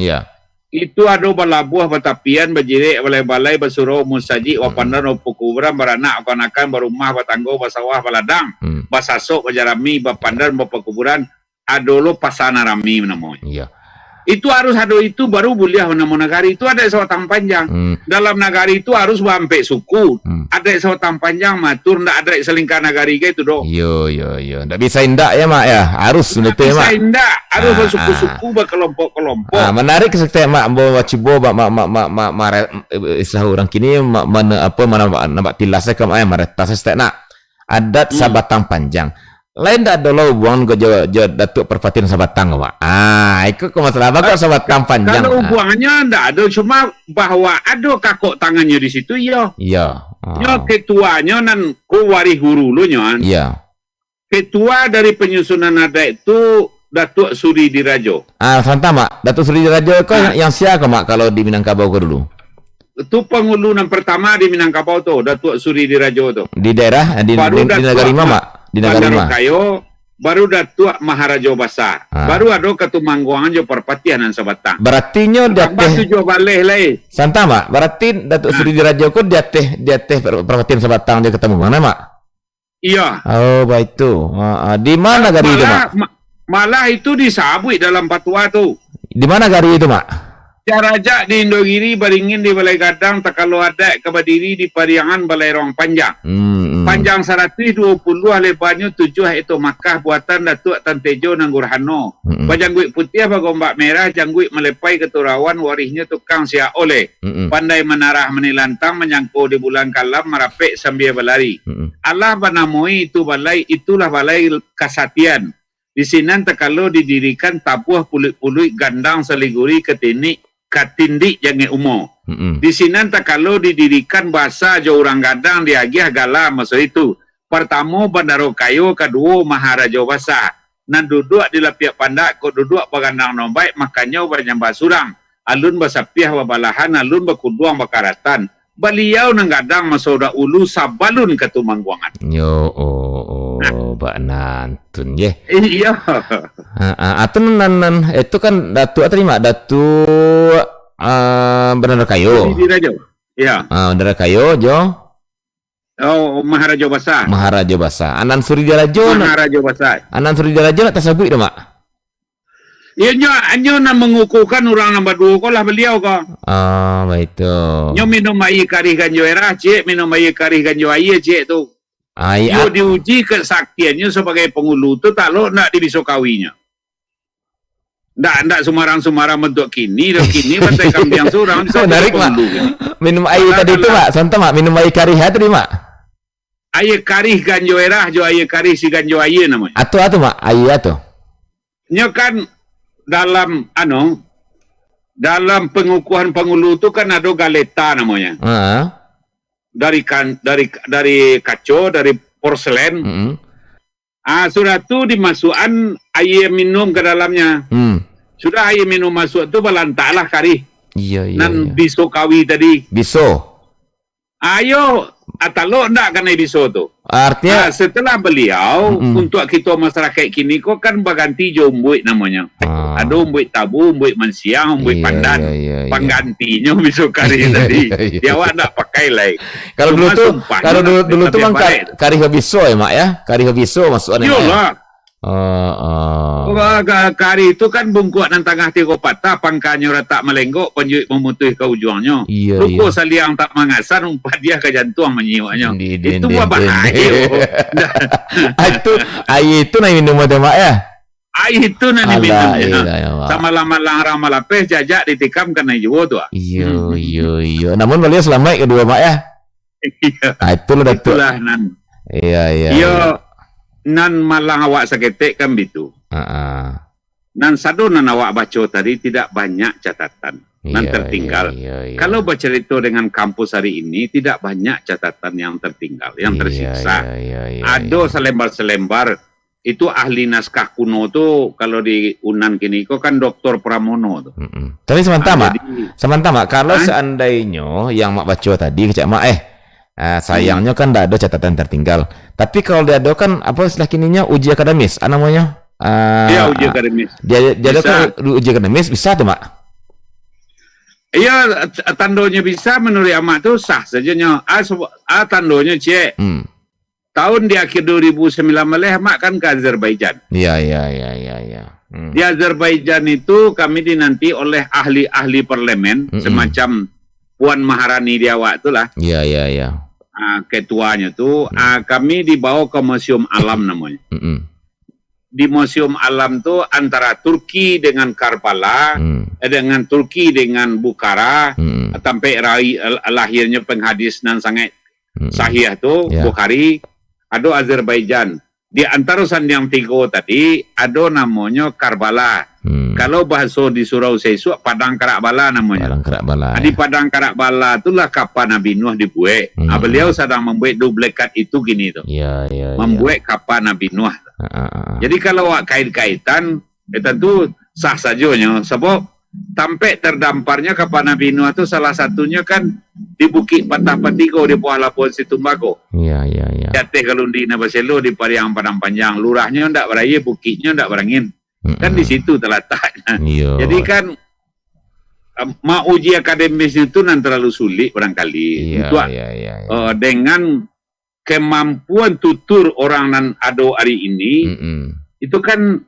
itu ado balabuah, batapian, bajirek, balai-balai, basurau, musajik, bapandan, bapakuburan, baranak, bakanakan, barumah, batanggo, basawah, baladang, basasok, bajarami, bapandan, bapakuburan, ado lo pasa nan rami namonyo. Iya. Itu harus ado itu, baru buliah namo nagari. Itu adaik sabatang panjang. Hmm. Dalam nagari itu harus baampek suku. Hmm. Adaik sabatang panjang maatur, ndak adaik salingka nagari ka itu doh. Iyo, iyo, iyo. Ndak bisa indak ya, Mak, ya. Harus. Ndak bisa indak. Harus basuku-suku, bakelompok-kelompok. Ah, menarik sekali, Mak. Ambo cubo, Mak, Mak, Mak, Mak, Mak, Mak, istilah urang kini, Mak, mana, apa, mana, nampak tilas ka, Mak, ya, maretas setek, nak. Adat sabatang panjang. Lain ndak ado lah hubungan ko jo, jo Datuak Parpatian Sabatang ko, Mak. Ah, iko ko masalah. Baa kok Sabatang panjang? Kalau hubungannya ndak ado, cuma bahwa ado kakok tangannyo di situ, iyo. Iyo. Ah. Nyo ketuanyo nan ko warih guru lo nyo, an. Iyo. Ketua dari penyusunan adaik tu Datuak Suri Dirajo. Ah, sabanta, Mak. Datuak Suri Dirajo ko Ah. yang, yang sia ko, Mak, kalau di Minangkabau ko dulu? Tu pangulu nan partama di Minangkabau tu, Datuak Suri Dirajo tu. Di daerah, di, Baru di, di Datuak nagari ma, Ma-, Mak? Di nagari Bandaro ma? Kayo, baru Datuak Maharajo Basa. Ah. Baru ado Katumangguangan jo Parpatian nan Sabatang. Baratinyo di Tambah ateh tujuah baleh lai. Sabanta, Mak. Barati Datuak Ah. Suri Dirajo ko di ateh, di ateh Par-, Parpatian Sabatang jo Katumangguangan, Mak? Iyo. Oh, baitu. Ha, ha. Di ma nagari tu, Malah, Mak? ma-, malah itu disabuik dalam patua tu. Di ma nagari tu, Mak? Jarajak di Indogiri, baringin di Balai Gadang, takalo adaik ka badiri di Pariangan Balai Ruang Panjang. Hmm, hmm. Panjang saratuih duo puluah, lebanyo tujuah ekto makah, buatan Datuak Tan Tejo Nanggurhano. Mm-mm. Bajangguik putiah bagombak merah, jangguik malepai katurawan, warihnyo tukang siak oleh. Mm-mm. Pandai manarah manilantang, manjangko di bulan kalam, marapek sambia balari. Mm-mm. Alah banamoi itu balai, itulah balai kasatian. Di sinan takalo didirikan tabuah puluik-puluik gandang saliguri katinik, katindik jangek umo. Mm-mm. Di sinan takalo didirikan basa jo urang gadang diagiah gala maso itu. Partamo Bandaro Kayo, kaduo Maharajo Basa. Nan duduak di lapiak pandak, kok duduak bagandang nombaik, makanyo banyambah surang. Alun basapiah babalahan, alun bakuduang bakaratan. Baliau nan gadang maso dahulu sabalun Katumangguangan. Yo, oh, oh, Nah. bak nantun, ye. Iya. Ha, ha, atau nan, nan, itu kan Datuak tadi, Mak, Datuak, ah, Bandaro Kayo. Suri Dirajo. Iya. Ah, Bandaro Kayo, jo? Oh, Maharajo Basa. Maharajo Basa. Anan Suri Dirajo nak, Maharajo Basa. Anan Suri Dirajo nak tasabuik tu, Mak? Iyo, nyo, nyo nan mangukuhkan urang nan baduo ko lah baliau ko. Ah, baitu. Nyo minum aia karih ganjo erah, ciek, minum aia karih ganjo aia, ciek, tu. Ai, Yo a- diuji kesaktiannyo sabagai pangulu tu, talok ndak dibiso kawinyo. Ndak, ndak sumarang-sumarang bantuak kini, dah kini bantai kambiang surang, bisa jadi Menarik, Mak. pangulu kini. Minum aia Alah, tadi tu, alah. Mak, santan, Mak, minum aia karih tadi, Mak. Aia karih ganjo erah jo aia karih si ganjo aia namonyo. Atu, atu, Mak, aia tu. Nyo kan dalam, anu, dalam pangukuhan pangulu tu kan ado galeta namonyo. Ha. Dari kan, dari, dari kaco, dari porselen. Mm-mm. Ah, sudah tu dimasuakan aia minum ka dalamnya. Hmm. Sudah aia minum masuak tu, balantaklah karih Iya, iya, nan iya. biso kawi tadi. Biso. Ayo, ah, talok ndak kanai biso tu. Artinya Ah, setelah beliau, Mm-mm. untuak kito masyarakat kini ko kan baganti jo umbuik namonyo. Ah. Ado umbuik tabu, umbuik mansiang, umbuik Iya, pandan. iya, iya, iya. Panggantinyo biso karih Iya, tadi. iya, iya. Di awak ndak pakai lai. Kalau Cuma dulu tu, sumpahnyo kalau dulu, nak dulu tu tabiah mang ka-, barek. karih biso ya, Mak, ya? Karih biso masuakan, ya, Mak, ya? Iyolah. Oh, oh. Wah, ka-, karih tu kan bungkuak nan tangah tigo patah, pangkanyo ratak malenggok, panjuik mamutuih ka ujuangnyo. Iya, Luko iya. saliang tak mangasan, umpat dia ka jantuang manyiwaknyo. Din, din, Itu din, buah din, bahaya. din. Dah. Ah, itu, aia itu nan minum tu, Mak, ya? Aia itu nan Alah, diminum, ya. iya, ya, Mak. Samalang-malang rang malapeh, jajak ditikam kanai juo tu, ah. Iya, Hmm. iya, iya. Namun baliau salamaik kaduo, Mak, ya? Iya. Ah, itulah, Datuk. Itulah nan. Iya, iya, Iyo, iya. nan malang awak saketek kan bitu. Ah, ah. Nan sado nan awak baco tadi tidak banyak catatan nan Iya, tertinggal. iya, iya, iya. Kalau bercerita dengan kampus hari ini, tidak banyak catatan yang tertinggal, yang Iya, tersisa. iya, iya, iya, Ado iya. salembar-salembar, itu ahli naskah kuno tu, kalau di Unan kini ko kan Doktor Pramono tu. Mm-mm. Tapi samanta, Ah, Mak. jadi Samanta, Mak. Kalau Hah? seandainyo yang Mak baco tadi, kecek Mak, eh, ah, Hmm. sayangnyo kan ndak ado catatan tertinggal. Tapi kalau diadokan, apa istilah kininyo, uji akademis, ah, namonyo? Ah, Iya, uji ah, akademis. dia, diadokan Bisa. u-, uji akademis, bisa tu, Mak? Iya, t-, tandonyo bisa, menurut Amak tu sah sajonyo. Ah, seb-, ah, tandonyo, ciek. Hmm. Tahun di akhir dua ribu sembilan belas, Mak kan ke Azerbaijan. Iya, iya, iya, iya, iya. Hmm. Di Azerbaijan itu kami dinanti oleh ahli-ahli parlemen, Mm-mm. semacam Puan Maharani di awak tu lah. Iya, iya, iya. Ah, ketuanyo tu, Hmm. ah, kami dibawa ke Museum Alam namonyo. Mm-mm. Di Museum Alam tu antara Turki dengan Karbala, Hmm. eh, dengan Turki dengan Bukhara, Hmm. tampek rai-, lahirnyo penghadis nan sangat Hmm. sahih tu, Ya. Bukhari, ado Azerbaijan. di antaro sandiang tigo tadi, ado namonyo Karbala. Hmm. Kalau bahaso di surau Saisuak, Padang Karak Bala namonyo. Padang Karak Bala, ah, di ya. Padang Karak Bala tu lah kapa Nabi Nuh dibuek. Hmm. Ah, beliau sadang mambuek duplikat itu kini tu. Ya, ya, ya. Mambuek kapa Nabi Nuh. Ah, ah, ah. Jadi kalau awak kait-kaitan, eh, tentu sah sajonyo. Sabab tampek terdamparnyo kapa Nabi Nuh tu salah satunyo kan di Bukik Patah Patigo di bawah Labuan Situmbago. Ya, ya, ya. Di ateh Galundi nan baselo di Pariang Padang Panjang. Lurahnyo ndak baraia, bukiknyo ndak barangin. Kan di Mm-mm. situ talataknyo. Iyo. Jadi kan, em, mauji akademisnyo tu nan terlalu sulit barangkali. Iya, Untuk, iya, iya, iya. eh, dengan kemampuan tutur orang nan ado hari ini, Mm-mm. itu kan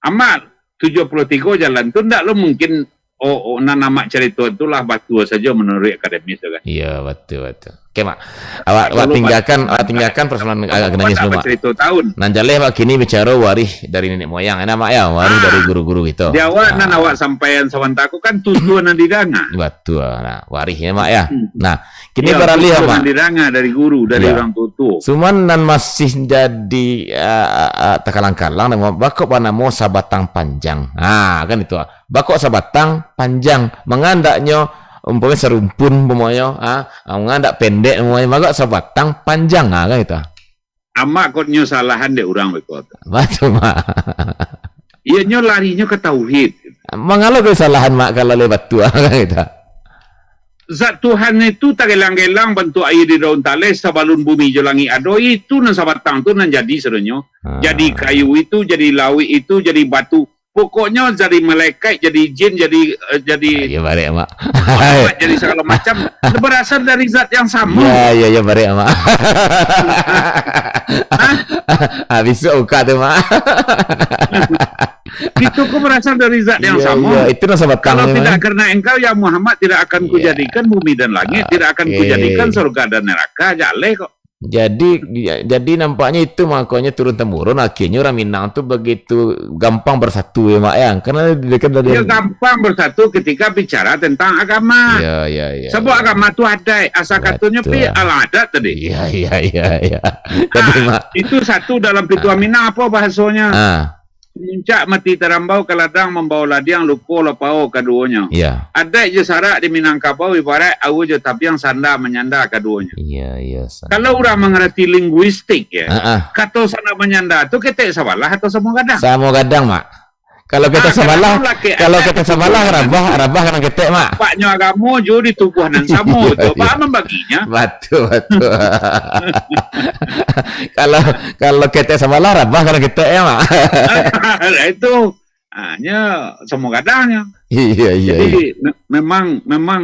amat tujuh puluh tigo jalan tu ndak lo mungkin, oh, oh, nan amak carito tu lah batua sajo menurut akademis tu kan. Iya, betul, betul. Oke, Mak. Awak, awak Kalau tinggalkan, awak tinggalkan persoalan agak Mak, genanyis dulu, Mak. Bacarito tahun. Nan jaleh, Mak, kini bicara warih dari nenek moyang, enak, Mak, ya? Warih Ah. dari guru-guru kita. Di awak nan Ah. awak sampaian samantako kan tutur nan didanga. Betul, nah, warih ya, Mak, ya? Hmm. Nah, kini Ya, baralih, tutur Mak. nan didanga dari guru, dari Ya. orang tua-tua. Cuman nan masih jadi, ah, ah, ah, takalang-kalang, Mak, baa kok banamo Sabatang Panjang. Ah, kan itu, ah. Baa kok sabatang panjang? Manga ndaknyo, umpamanya sarumpun, umpamanya, ah, ah, manga ndak pendek, umpamanya, baa kok sabatang panjang, ah, kan itu, ah. Amak kok nyo salahan dek urang beko tu. Batua, Mak. Iyo, nyo larinyo ka tauhid. Mangalo kesalahan, Mak, kalau lai batua, kan itu, ah. Zat Tuhan itu tagelang-gelang bantuak aia di daun taleh sabalun bumi jo langik ado, itu nan sabatang tu nan jadi sadonyo. Ah. Jadi kayu itu, jadi lauik itu, jadi batu. Pokoknyo jadi malaikat, jadi jin, jadi, eh, jadi Ah, ya, barek, Mak. malaikat, jadi sagalo macam. Berasal dari zat yang samo. Ya, ya, ya, barek, Mak. Hah? Ah, bisuak buka tu, Mak. Itu ko berasal dari zat yang Ya, samo. ya, itu nan sabatang Kalau tu, tidak Mak. karena engkau, ya Muhammad, tidak akan Ya. kujadikan bumi dan langit, Ah, tidak akan oke. kujadikan surga dan neraka, jaleh kok. Jadi, ya, jadi nampaknya itu makonyo turun temurun, akhirnya orang Minang tu begitu gampang bersatu ya, Mak, ya. Karena dia kan dari Dia gampang bersatu ketika bicara tentang agama. Ya, ya, ya, Sebab ya. agama tu adat, asa katonyo Betul. pi al-adat tadi. Ya, ya, ya, ya. Jadi, Ah, Mak. itu satu dalam pituah Ah. Minang apa bahasanya? Ah. Muncak mati tarambau ka ladang, mambao ladiang luko lapau kaduonyo. Ya. Adaik jo sarak di Minangkabau ibarat aua jo tabiang sanda manyanda kaduonyo. Iya, iya, sa- Kalau urang mangarati linguistik, ya, Ah, ah. kato sanda manyanda tu ketek sabalah atau samo gadang? Samo gadang, Mak. Kalau ketek Ah, sabalah, kadang lakek kalau adat ketek sabalah, rabah, rabah kan ketek, Mak. Paknyo agamo jo di tubuah nan samo, Iya, coba iya. mambaginya. Batul, batul. Kalau, kalau ketek sabalah, rabah kan ketek, ya, Mak? Itu, ah, nya samo gadangnyo. Iya, iya, Jadi, iya. me-, memang, memang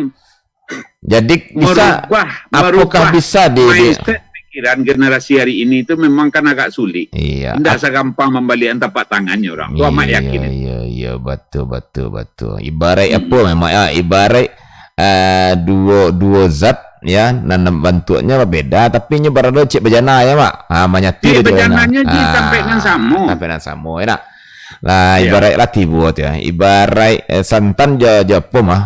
Jadi, bisa, merubah, apakah merubah bisa di, di mindset pikiran generasi hari ini tu memang kan agak sulit. Iya. Ndak Ap- sagampang mambaliakan tapak tangannyo urang. Tu amat Iya, yakin. iya, iya, betul, betul, betul. Ibarat Hmm. apa memang, ya, ibarat, eh, duo, duo zat, ya, nan, nan bantuaknyo babeda, tapi nyo barado cik bajana, ya, Mak? Ha, manyatu Cik dia tu, ya, nah. bajananyo ji Ha, sampai nan samo. sampai nan samo, ya, nak? Lah, Iya. ibarat lah tibo tu, ya. Ibarat, eh, santan jo, jo apa, mah?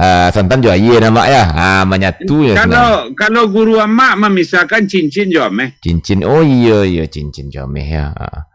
Ah, santan jo aia, nah, Mak, ya. Ah, manyatu je Kalau, sebenarnya. kalau guru amak mamisahkan cincin jo ameh. Cincin. Oh, iya, iya, cincin jo ameh, ya. Ah.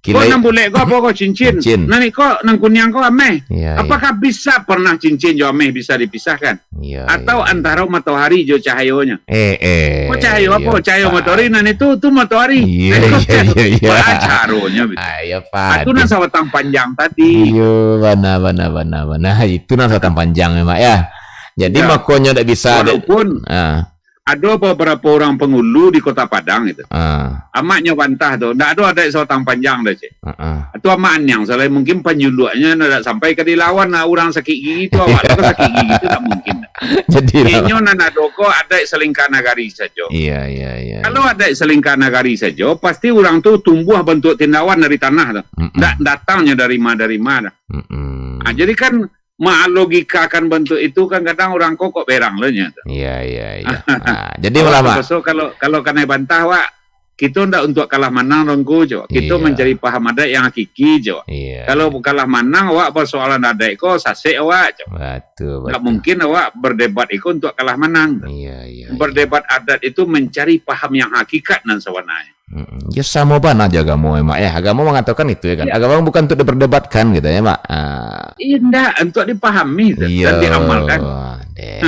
Kok Kilai- nan bulek ko apa ko cincin? Cincin. Nan iko, nan kuniang ko ameh. Iya, iya. Apakah bisa pernah cincin jo ameh bisa dipisahkan? Iya, Atau iya, iya. antara matahari jo cahayonyo? Eh, eh, Kok cahayo apa? iya, Cahayo Pak. matahari, nan itu, tu matahari. Iya, Nan itu iya, cahayo. iya, iya. Baa caronyo, betul. Ah, iya, Ah, tu Pak. nan sabatang panjang tadi. Iya, bana, bana, bana, bana. Itu nan sabatang panjang, Mak, ya. Jadi, Ya. makonyo ndak bisa, ndak Walaupun Ah. ado beberapa urang pangulu di Kota Padang itu. Ah. Amaknyo bantah tu, ndak ado adaik sabatang panjang doh, cik. Ah, ah. Tu amak aniang, salai mungkin panjuluaknyo ndak sampai ka dilawan lah urang sakik gigi tu, awak tu kan sakik gigi tu ndak mungkin. Jadi lah. Inyo nan ado ko adaik salingka nagari sajo. Iya, iya, iya, Kalau iya. adaik salingka nagari sajo, pasti urang tu tumbuah bantuak tindawan dari tanah tu. Mm-mm. Ndak datangnyo dari ma, dari ma dah. Mm-mm. Ah, jadi kan, malogikakan bantuak itu kan kadang urang ko kok berang lo nyo tu. Iya, iya, iya. Ah, jadi Awak malah, Mak. terpaksa kalau, kalau kanai bantah, Wak, kito ndak untuak kalah manang dong ko, jo. Kito Iya. mancari paham adat yang hakiki, jo. Iya. Kalau kalah manang, awak persoalan adat ko sasek awak, jo. Betul, Ndak betul. mungkin awak berdebat iko untuak kalah manang. Iya, iya, iya. Berdebat adat itu mencari paham yang hakikat nan sabananyo. Mm-mm. Ya, samo bana jo agamo, ya, Mak, ya. Agamo mangatokan itu, ya kan? Ya. Agamo bukan untuk diperdebatkan gitu, ya, Mak. Ah. Indak, untuk dipahami dan Iyo, diamalkan. Deh.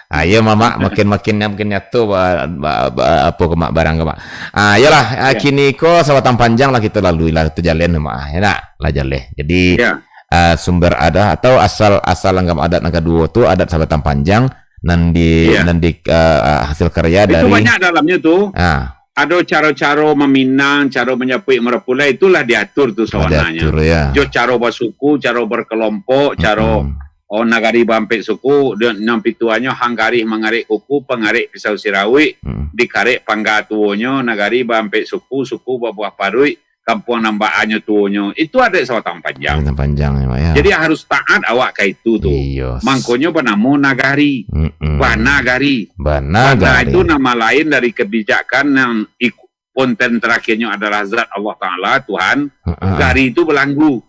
Ah, ya, Mak, Mak, makin-makin nya-, makin nyato ba-, ba-, ba-, apo ko, Mak, barang ko, Mak. Ah, iyolah, ah, Ya. kini ko sabatang panjang lah kito lalui lah tu jalan, Mak. Ya nak? Lah jaleh. Jadi, Ya. ah, sumber adat atau asal, asal langgam adat nan kaduo tu, adat sabatang panjang, nan di, Iya. nan di, eh, hasil karya Itu dari banyak dalamnya tu. Ah. Ado caro-caro maminang, caro manjapuik marapulai, itulah diatur tu sabananyo. Diatur, ya. Jo caro basuku, caro berkelompok, caro, Mm-mm. oh, nagari baampek suku, dia, nan pituahnyo hang garih mangarek kuku, pangarek pisau sirawik, Mm. dikarek pangga tuonyo, nagari baampek suku, suku babuah paruik, kampuang nan baanyo tuonyo. Itu adaik sabatang panjang. Sabatang panjang, ya, Mak, ya. Jadi harus taat awak ka itu tu. Iyo. Mangkonyo banamo nagari. Mm-mm. Bana gari. Bana Bana gari. itu nama lain dari kebijakan yang ik-, konten terakhirnyo adalah zat Allah Taala, Tuhan. Heeh. Gari itu belanggu.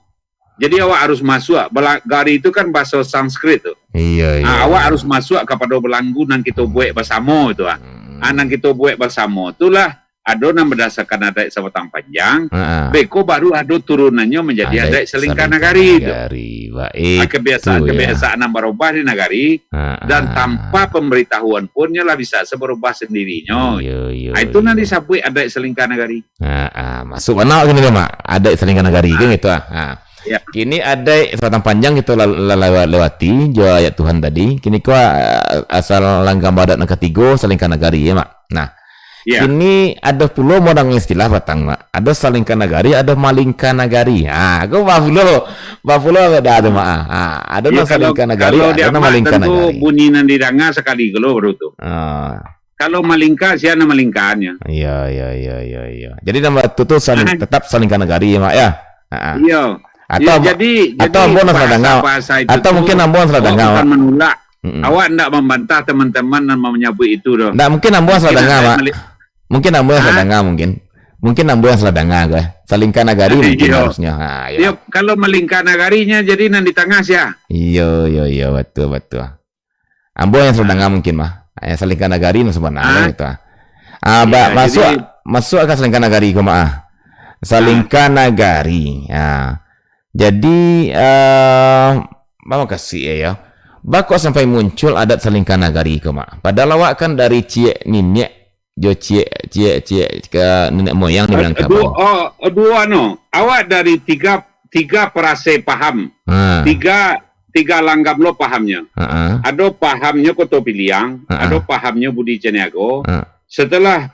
Jadi awak harus masuk. Bela-, gari itu kan bahasa Sanskrit tu. Iya, iya, Ah, awak iya. harus masuk kapada belanggu nan kito Hmm. buek basamo tu, ah. Hmm. Ah, nan kito buek basamo tu lah ado nan berdasarkan adaik sabatang panjang. Heeh. Beko baru ado turunannyo manjadi Adaik adaik salingka salingka nagari tu. nagari. Baik Ah, kebiasaan-kebiasaan tu, ya. nan barubah di nagari Heeh. dan tanpa pemberitahuan pun nyo lah bisa sabarubah sendirinyo. Iya, iya, Ah, itu nan iya. disabuik adaik salingka nagari. Ha, ha, masuk bana kini tu, Mak. Adaik salingka nagari, kan Ha. gitu, ah. Ha. Ya. Kini adaik sabatang panjang kito la-, la-, lewat-, lewati jo ayat Tuhan tadi. Kini ko, ah, asal langgam adat nan katigo, salingka nagari, ya, Mak. Nah, Ya. kini ado pulo modang istilah batang, Mak. Ado salingka nagari, ado malingka nagari. Ha, ko ba pulo, ba pulo beda tu, Mak. Ha, ado Ya, nan kalau, salingka nagari, kalau ado nan diamak malingka tentu nagari. bunyi nan didanga sakali galo baru tu. Ah. Kalau malingka, sia nan malingkanyo. Iya, iya, iya, iya, iya. Jadi, nama tu, tu saling, Ah. tetap salingka nagari, Mak, ya? Ha, ha. Iya. Atau Ya, ambo, jadi, atau jadi ambo nan salah danga. bahasa-bahasa itu Atau tu, mungkin ambo nan salah awak danga, bukan Mak. menolak. Mm-mm. Awak ndak membantah teman-teman nan manyabuik itu doh. Ndak, mungkin ambo nan salah Mungkin danga, adaik Mak. mali- Mungkin ambo nan salah Hah? danga, mungkin. Mungkin ambo nan salah danga, ko. Salingka nagari mungkin Iya. harusnyo. Ha, iya. Ya, kalau malingka nagarinya, jadi nan di tangah sia? Iya, iya, iya, betul, betul. Ambo nan salah danga mungkin mah. Nan salingka nagari nan sabananyo Ah. gitu, ah. Ah, ba-, Iya, masuk, jadi masuk ka salingka nagari ko, Mak, ah. Salingka Ah. nagari. Ah. Jadi, eh, ba makasih ya, ya. Ba kok sampai muncul adat salingka nagari ko, Mak? Padahal awak kan dari ciek niniak jo ciek, ciek, ciek ka niniak moyang dibilang Ad-, ka duo, bawah. oh, duo anu. Awak dari tiga, tiga perasai paham. Ha. Tiga tiga langgam lo pahamnyo. Ha, ha. Ado pahamnyo Koto Piliang, Ha, ha. ado pahamnyo Budi Caniago. Ha. Setelah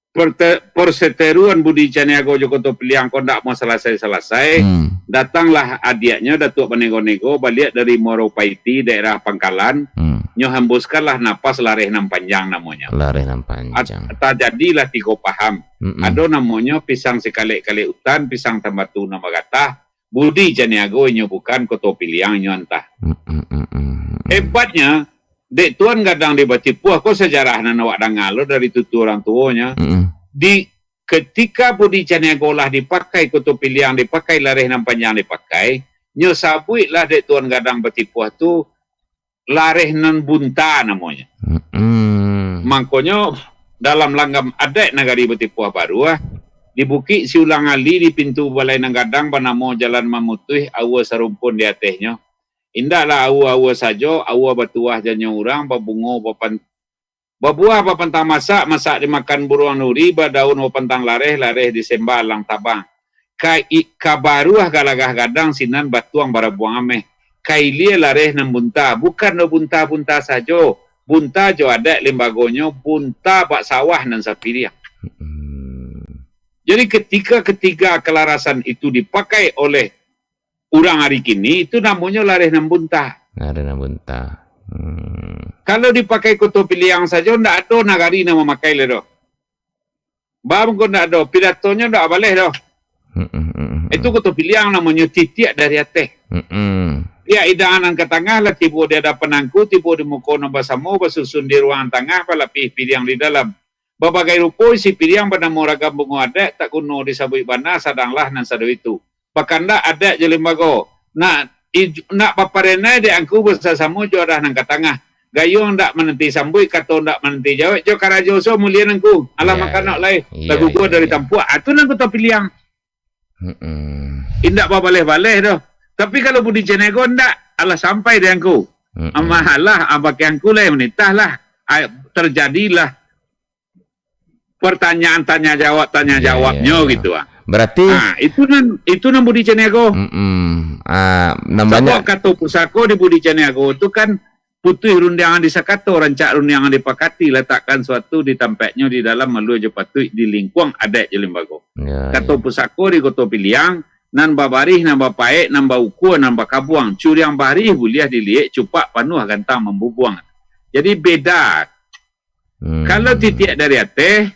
perte-, perseteruan Budi Caniago jo Koto Piliang ko ndak mau salasai-salasai, Hmm. datanglah adiaknyo Datuak Banego-nego baliak dari Muaro Paiti, daerah Pangkalan. Hmm. Nyo hembuskanlah napas Lareh Nan Panjang namonyo. Lareh Nan At-, Panjang. tajadilah tigo paham. Mm-mm. Ado namonyo pisang sikalek-kalek utan, pisang tambatu nan bagatah, Budi Caniago inyo bukan, Koto Piliang inyo antah. Mm, mm, mm, mm, mm. Hebatnya, dek Tuan Gadang di Batipuah ko, sajarah nan awak danga lo dari tutur urang tuonyo. Mm, mm. Di ketika Budi Caniago lah dipakai, Koto Piliang dipakai, Lareh Nan Panjang dipakai, nyo sabuiklah dek Tuan Gadang Batipuah tu Lareh Nan Bunta namonyo. Mm-mm. Mangkonyo, dalam langgam adaik nagari Batipuah Baru, ah, di Bukik Siulang Ali, di pintu balai nan gadang banamo Jalan Mamutuih, aua sarumpun di atehnyo. Indaklah aua-aua sajo, aua batuah janyo urang, babungo bapan-, babuah bapantang masak, masak dimakan buruang nuri, badaun bapantang lareh, lareh disembah alang tabang. Ka i-, ka baruah galagah gadang, sinan batuang barabuang ameh. Ka ilia Lareh Nan Bunta, bukan do bunta-bunta sajo, bunta jo adaik limbagonyo, bunta bak sawah nan sapiriang. Hmm. Jadi, ketika ketiga kelarasan itu dipakai oleh urang ari kini, itu namonyo Lareh Nan Bunta. Lareh Nan Bunta. Hmm. Kalau dipakai Koto Piliang sajo, ndak ado nagari nan mamakai lai doh. Ba mangko ndak ado, pidatonyo ndak baleh doh. Mm-mm, mm-mm, Itu mm. Koto Piliang namonyo, titiak dari ateh. Mm-mm. Pihak idangan nan ka tangah lah tibo di adapan angku, tibo di muko nan basamo, basusun di ruangan tangah, balapih piriang di dalam. Babagai rupo isi piriang banamo ragam bungo adaik, tak guno disabuik bana, sadanglah nan sado itu. Bakandak adaik jo limbago, nak ij-, nak baparenai dek angku basasamo jo arah nan ka tangah. Gayuang ndak mananti sambuik, kato ndak mananti jawek, jo karajo so mulie nangku. Alah, iya, makanak, iya, lai, iya, bagugur, iya, dari, iya, tampuak. Ah, tu nan Koto Piliang. Mm-mm. Indak babaleh-baleh doh. Tapi kalau Budi Caniago ndak, alah sampai di angku. Mm-mm. Amah alah, ah, baki angku lah yang manitah lah. Ah, terjadilah pertanyaan tanya jawab, tanya, iya, jawabnyo, iya, iya, gitu, ah. Berarti, ah, itu nan, itu nan Budi Caniago. Mm-mm. Ah, nan banyak. Sabab kato pusako di Budi Caniago tu kan putuih rundiang disakato, rancak rundiang dipakati, latakkan suatu di tampeknyo di dalam malua jo patuik di lingkuang adaik jo limbago. Ya, kato, ya, pusako di Koto Piliang, nan babarih, nan bapaek, nan baukua, nan bakabuang. Curiang barih buliah diliek, cupak panuah gantang mambubuang. Jadi beda. Hmm. Kalau titiak dari ateh,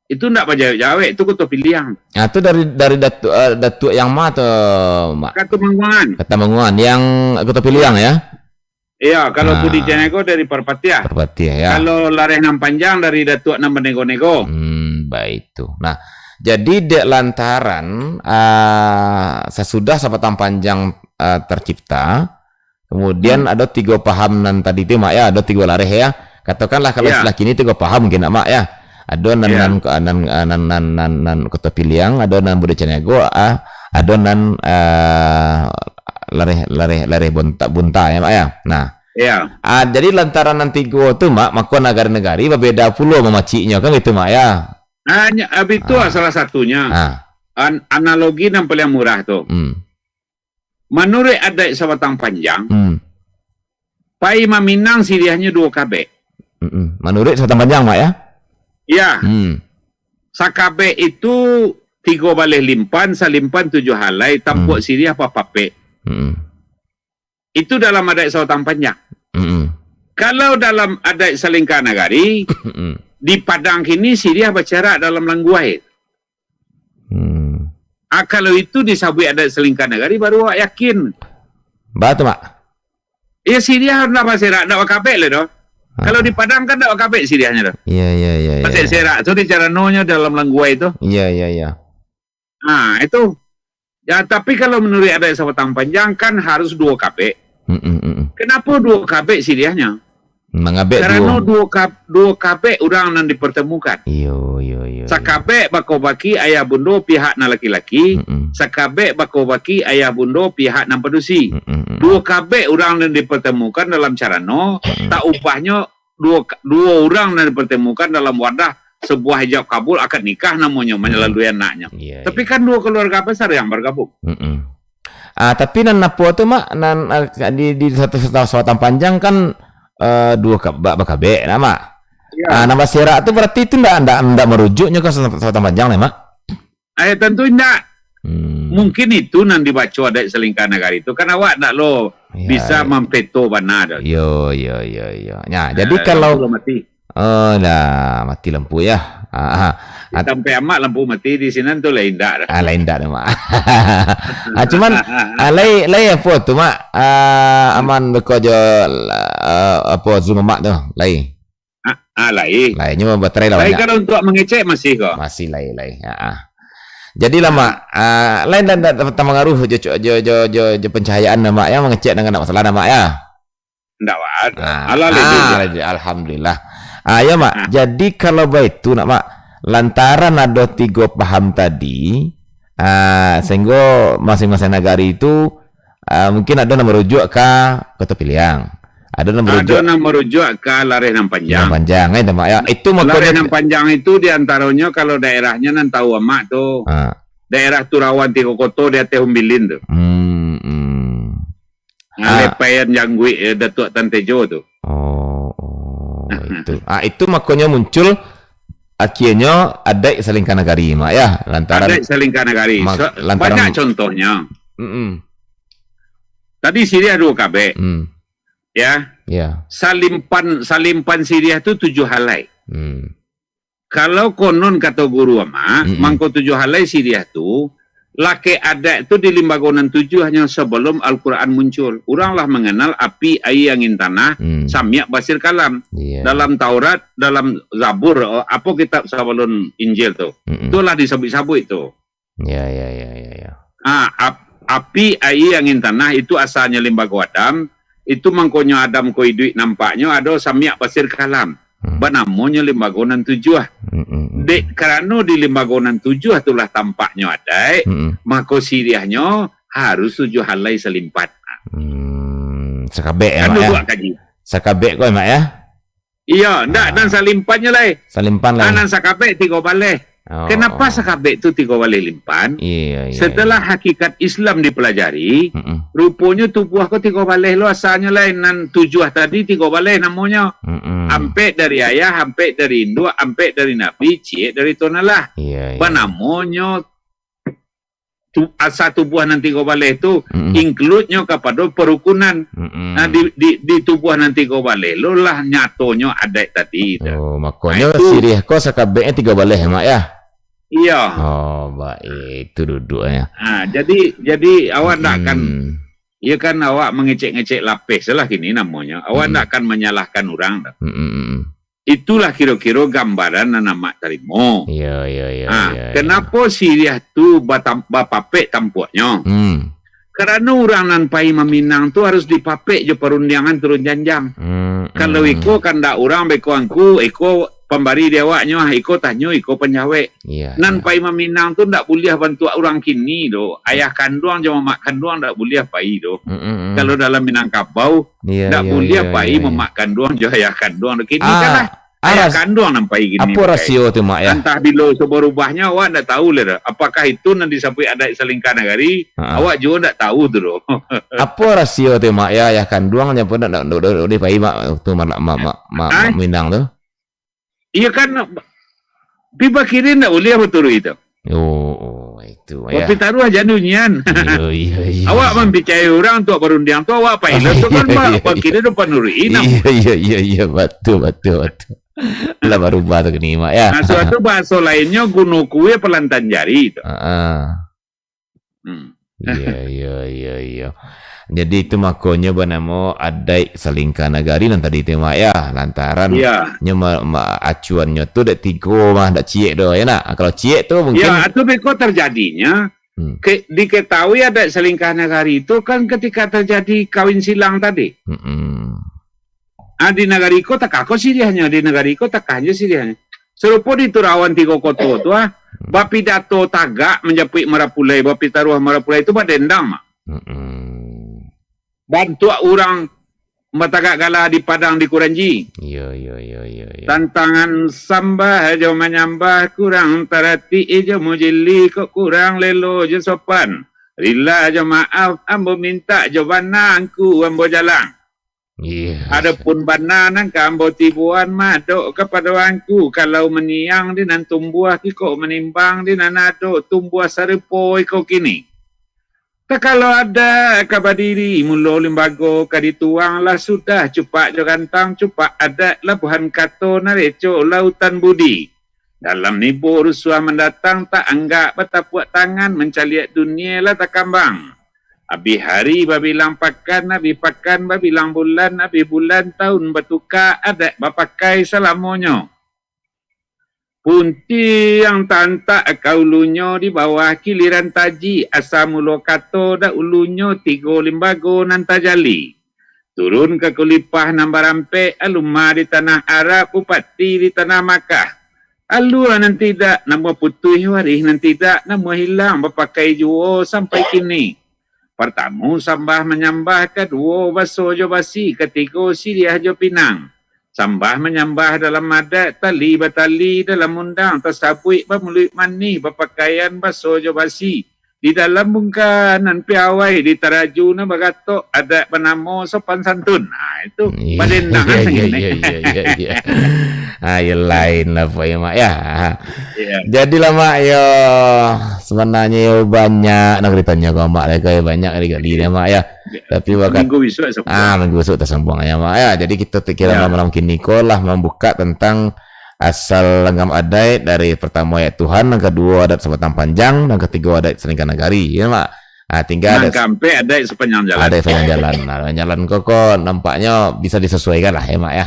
itu ndak bajawek-jawek, itu Koto Piliang. Ah, tu dari, dari Datuak, eh, Datuak yang ma tu, Mak? Katamangguangan. Katamangguangan, yang Koto Piliang, ya? Iya, kalau, ah, Budi Caniago dari Parpatiah. Parpatiah, ya. Kalau Lareh Nan Panjang dari Datuak Nan Banego-nego. Hmm, baitu. Nah, jadi dek lantaran, ah, sasudah Sabatang Panjang, ah, tercipta, kemudian, hmm, ado tigo paham nan tadi tu, Mak, ya, ado tigo lareh, ya. Katokanlah kalau, ya, istilah kini tigo paham mungkin, Mak, ya. Ado nan, ya, nan, nan, nan, nan, nan, nan Koto Piliang, ado nan Budi Caniago, ah, ado nan, ah, lareh, lareh, lareh Bunta, Bunta, ya, Mak, ya. Nah. Ya. Ah, jadi lantaran nan tigo tu, Mak, mako nagari-nagari babeda pulo mamaciknyo, kan gitu, Mak, ya? Ah, nya, ah, itu, ah, salah satunyo. Ah. An-, analogi nan paling murah tu. Hmm. Manuruik adaik Sabatang Panjang, hmm, pai maminang siriahnyo duo kabek. Mm-mm. Manuruik Sabatang Panjang, Mak, ya? Ya. Hmm. Sakabek itu tigo baleh limpan, salimpan tujuah alai, tampuak, hmm, siriah papapek. Mm-mm. Itu dalam adaik Sabatang Panjang. Mm-mm. Kalau dalam adaik Salingka Nagari, mm-mm, di Padang kini siriah bacarak dalam langguai. Hmm. Ah, kalau itu disabuik adaik Salingka Nagari, baru awak yakin. Baa tu, Mak? Ya, siriah ndak baserak, ndak bakabek lai doh. Ah. Kalau di Padang kan ndak bakabek siriahnyo doh. Iya, iya, iya, iya, iya. Patek serak tu di caranonyo dalam langguai tu. Iya, iya, iya. Nah, itu. Ya, tapi kalau manuruik adaik Sabatang Panjang kan harus duo kabek. Mm-mm, mm-mm. Kenapo duo kabek siriahnyo? Mangabek karano duo. Duo kab-, duo kabek urang nan dipertemukan. Iyo, iyo, iyo, iyo. Sakabek bako baki ayah bundo pihak nan laki-laki, mm-mm, sakabek bako baki ayah bundo pihak nan padusi. Mm-mm, mm-mm. Duo kabek urang nan dipertemukan dalam carano, mm-mm, tak upahnyo duo ka-, duo urang nan dipertemukan dalam wadah sabuah ijab kabul, akad nikah namonyo, mm-mm, manyalalui anaknyo. Iya, tapi iya, kan duo keluarga besar yang bergabung. Mm-mm. Ah, tapi nan apo tu, Mak? Nan, ah, di, di satu, satu, Sabatang Panjang kan, eh, duo ka-, ba-, bakabek, nah, Mak? Ya. Ah, nan baserak tu berarti itu ndak, ndak, ndak marujuknyo ka Sa-, Sabatang Panjang, nah, Mak? Eh, tentu indak. Hmm. Mungkin itu nan dibaco adaik Salingka Nagari tu. Kan awak ndak lo, ya, bisa, ya, mampeto bana doh. Yo, yo, yo, yo. Nah, jadi, eh, kalau lampu lo mati. Oh, lah, mati lampu, ya. Ah, ah. Di tampek amak lampu mati, di sinan tu lah indak dah. Ah, lah indak dah, Mak. Ah, cuman, ah, lai, lai apo tu, Mak? Ah, hmm, aman beko jo, ah, apo, Zoom amak tu, lai? Ah, ah, lai. Lai, nyo baterai lah. Lai banyak. Kalau untuk mangecek masih ko. Masih lai, lai. Ah, ah. Jadilah, hmm, Mak, ah, lai ndak, ndak tamangaruh jo, jo, jo, jo, jo pencahayaan dah, Mak, ya, mangecek ndak, ndak masalah dah, Mak, ya. Ndak baa. Ah, alah, ah, alhamdulillah. Ah, ya, Mak. Ah. Jadi, kalau baitu, nak, Mak, lantaran ado tigo paham tadi, ah, sehingga masing-masing nagari itu, ah, mungkin ado nan marujuk ka Koto Piliang. Ado nan marujuk, ado nan marujuk ka Lareh Nan Panjang. Nan Panjang, eh, Mak, ya. Itu mako Lareh Nan Panjang itu di antaronyo, kalau daerahnyo nan tahu Amak tu, ah, daerah Turawan Tigo Koto di ateh Umbilin tu. Hmm, hmm. Ah. Lepai nan jangguik, eh, Datuak Tan Tejo tu. Oh, oh, itu. Ah, itu makonyo muncul, akhirnyo adaik Salingka Nagari, Mak, ya, lantaran adaik Salingka Nagari. Mak, so, lantaran banyak contohnyo. Mm-mm. Tadi siriah duo kabek. Hmm. Ya. Ya. Salimpan, salimpan siriah tu tujuah alai. Hmm. Kalau konon kato guru Amak, mm-mm, mangko tujuah alai siriah tu, lakek adaik tu di limbago nan tujuah nyo sabalum Al-Quran muncul. Urang lah manganal api, aia, angin, tanah, hmm, samiak basir kalam. Iya. Dalam Taurat, dalam Zabur, apo kitab sabalum Injil tu. Mm-mm. Tu lah disabuik-sabuik tu. Ya, ya, ya, ya, ya. Ah, ap-, api, aia, angin, tanah itu asalnyo limbago Adam, Itu mangkonyo Adam ko iduik nampaknyo ado samiak basir kalam. Hmm. Banamonyo limbago nan tujuah. Hmm, hmm, hmm. Dek karano di limbago nan tujuah tu lah tampaknyo adaik, hmm, mako siriahnyo harus tujuah alai salimpan. Hmm, sakabek ya, kan Mak, ya? Duduak kaji. Sakabek ko, Mak, ya? Iyo, ndak, ah, nan salimpannyo lai. Salimpan lai. Ah, nan sakabek tigo baleh. Oh. Kenapa sakabek tu tigo baleh limpan? Iya, iya, setelah, iya, hakikat Islam dipelajari, mm-mm, ruponyo tubuah ko tigo baleh lo asalnyo lai, nan tujuah tadi tigo baleh namonyo. Mm-mm. Ampek dari ayah, ampek dari induak, ampek dari Nabi, ciek dari Tuhan Allah. Iya, iya. Banamonyo tu, asa tubuah nan tigo baleh tu, mm-mm, include-nyo kapado parukunan. Mm-mm. Nah, di, di, di tubuah nan tigo baleh lo lah nyatonyo adaik tadi tu. Oh, makonyo, nah, itu siriah ko sakabeknyo tigo baleh, Mak, ya? Iya. Oh, baik. Itu duduaknyo. Ha, jadi, jadi awak ndak akan, hmm, iya kan, awak mangecek-ngecek lapeh salah kini namonyo. Awak, hmm, ndak akan manyalahkan urang tu. Hmm, hmm, hmm. Itulah kiro-kiro gambaran nan amak tarimo. Iya, iya, iya, ha, iya, iya. Kenapo siriah tu batam-, bapapek tampuaknyo? Hmm. Karano urang nan pai maminang tu harus dipapek jo parundiangan turun janjang. Hmm, hmm. Kalau iko kandak urang beko angku, iko pambari di awaknyo, ah, iko tanyo, iko panjawek. Iya, nan, iya, pai maminang tu ndak buliah bantuak urang kini doh. Ayah kanduang jo mamak kanduang ndak buliah pai doh. Mm, mm, mm. Kalau dalam Minangkabau, iya, ndak, iya, buliah, iya, pai, iya, iya, mamak kanduang jo ayah kanduang doh. Kini, ah, kan lah, ah, ayah ras-, kanduang nan pai kini, apo pakai rasio tu, Mak, ya? Antah bilo so barubahnyo, awak ndak tahu lai doh. Apakah itu nan disabuik adaik salingka nagari? Ha-ha. Awak juo ndak tahu tu doh. Apo rasio tu, Mak, ya? Ayah kanduang nyo pun ndak, ndak, ndak, ndak buliah pai, Mak, tu, Mak, Mak, Mak, Mak, ah? Mak Minang tu. Iyo kan, pi bakirin ndak buliah baturuik tu. Oh, oh, itu, ya. Bapitaruah jan nunyian. Iyo, iyo, iyo. Awak mampicayai urang untuak barundiang tu, awak pai lo tu kan, ba-, iyo, iyo, bakirin tu panuruik inang. Iyo, iyo, iyo, iyo, batua, batua, batua. Lah barubah tu kini, Mak, ya. Nah, suatu bahaso lainnyo, guno kuih palantan jari tu. Ha, ha. Hmm. Iya, iya, iya, iya. Jadi itu makonyo banamo adaik salingka nagari nan tadi tu, Mak, ya. Lantaran, iya, nyo ma-, ma-, acuannyo tu dek tigo mah, dak ciek doh, ya nak? Kalau ciek tu mungkin, ya, itu beko terjadinyo. Hmm. Ke-, diketahui adaik salingka nagari tu kan ketika terjadi kawin silang tadi. Mm-mm. Ah, di nagari ko takah ko siriahnyo, di nagari ko takah jo siriahnyo. Sarupo di Turawan Tigo Koto tu, ah, bapidato tagak manjapuik marapulai, bapitaruah marapulai tu badendang, Mak. Mm-mm. Bantuak urang batagak gala di Padang di Kuranji. Iyo, iyo, iyo, iyo, iyo. Tantangan sambah jo manyambah, kurang taratik jo mujili, kok kurang lelo jo sopan. Rila jo maaf ambo mintak, jo bana angku ambo jalang. Iyo. Adopun bana nan ka ambo tiboan, madok kapado angku, kalau maniang di nan tumbuah, kikok manimbang di nan ado, tumbuah sarupo iko kini. Takalo adaik ka badiri, mulo limbago ka dituang, lah sudah cupak jo gantang, cupak adaik labuahan kato, nareco lautan budi. Dalam nibo rusuah mandatang, tak anggak batapuak tangan, mancaliak dunia lah takambang. Abih hari babilang pakan, abih pakan babilang bulan, abih bulan taun batuka, adaik bapakai salamonyo. Puntiang tantak ka ulunyo, di bawah kiliran taji, asa mulo kato dahulunyo, tigo limbago nan tajali. Turun ka kulipah nan barampek, alumah di tanah Arab, bupati di tanah Makkah. Alua nan tidak, namuah putuih, warih nan tidak, namuah hilang, bapakai juo sampai kini. Partamo sambah manyambah, kaduo baso jo basi, katigo siriah jo pinang. Sambah manyambah dalam adat, tali batali dalam undang, tasabuik bamuluik manih, bapakaian baso jo basi. Di dalam bungka nan piawai, di taraju nan bagatok, adaik banamo sopan santun. Nah, itu, iyo, badendangan, iyo, iyo, iyo, iyo, iyo. Ah, iyo lain lah, Pak, ya, Mak, ya. Iya. Jadilah, Mak, yo, sabananyo yo banyak nak ditanyo ka Mak lai, yo, banyak digali dek Mak, yo. Tapi bakat, minggu bisuak, ah, minggu bisuak tasambuang, yo, Mak, yo. Jadi, kito kiro malam-malam kini ko lah mambuka tentang asal langgam adaik dari partamo ayat Tuhan, nan kaduo adaik sabatang panjang, nan katigo adaik salingka nagari, yo, Mak. Ah, tingga nan kaampek adaik sapanjang jalan. Adaik sapanjang jalan. Nah, jalan ko, ko nampaknyo bisa disesuaikan lah, yo, Mak, yo.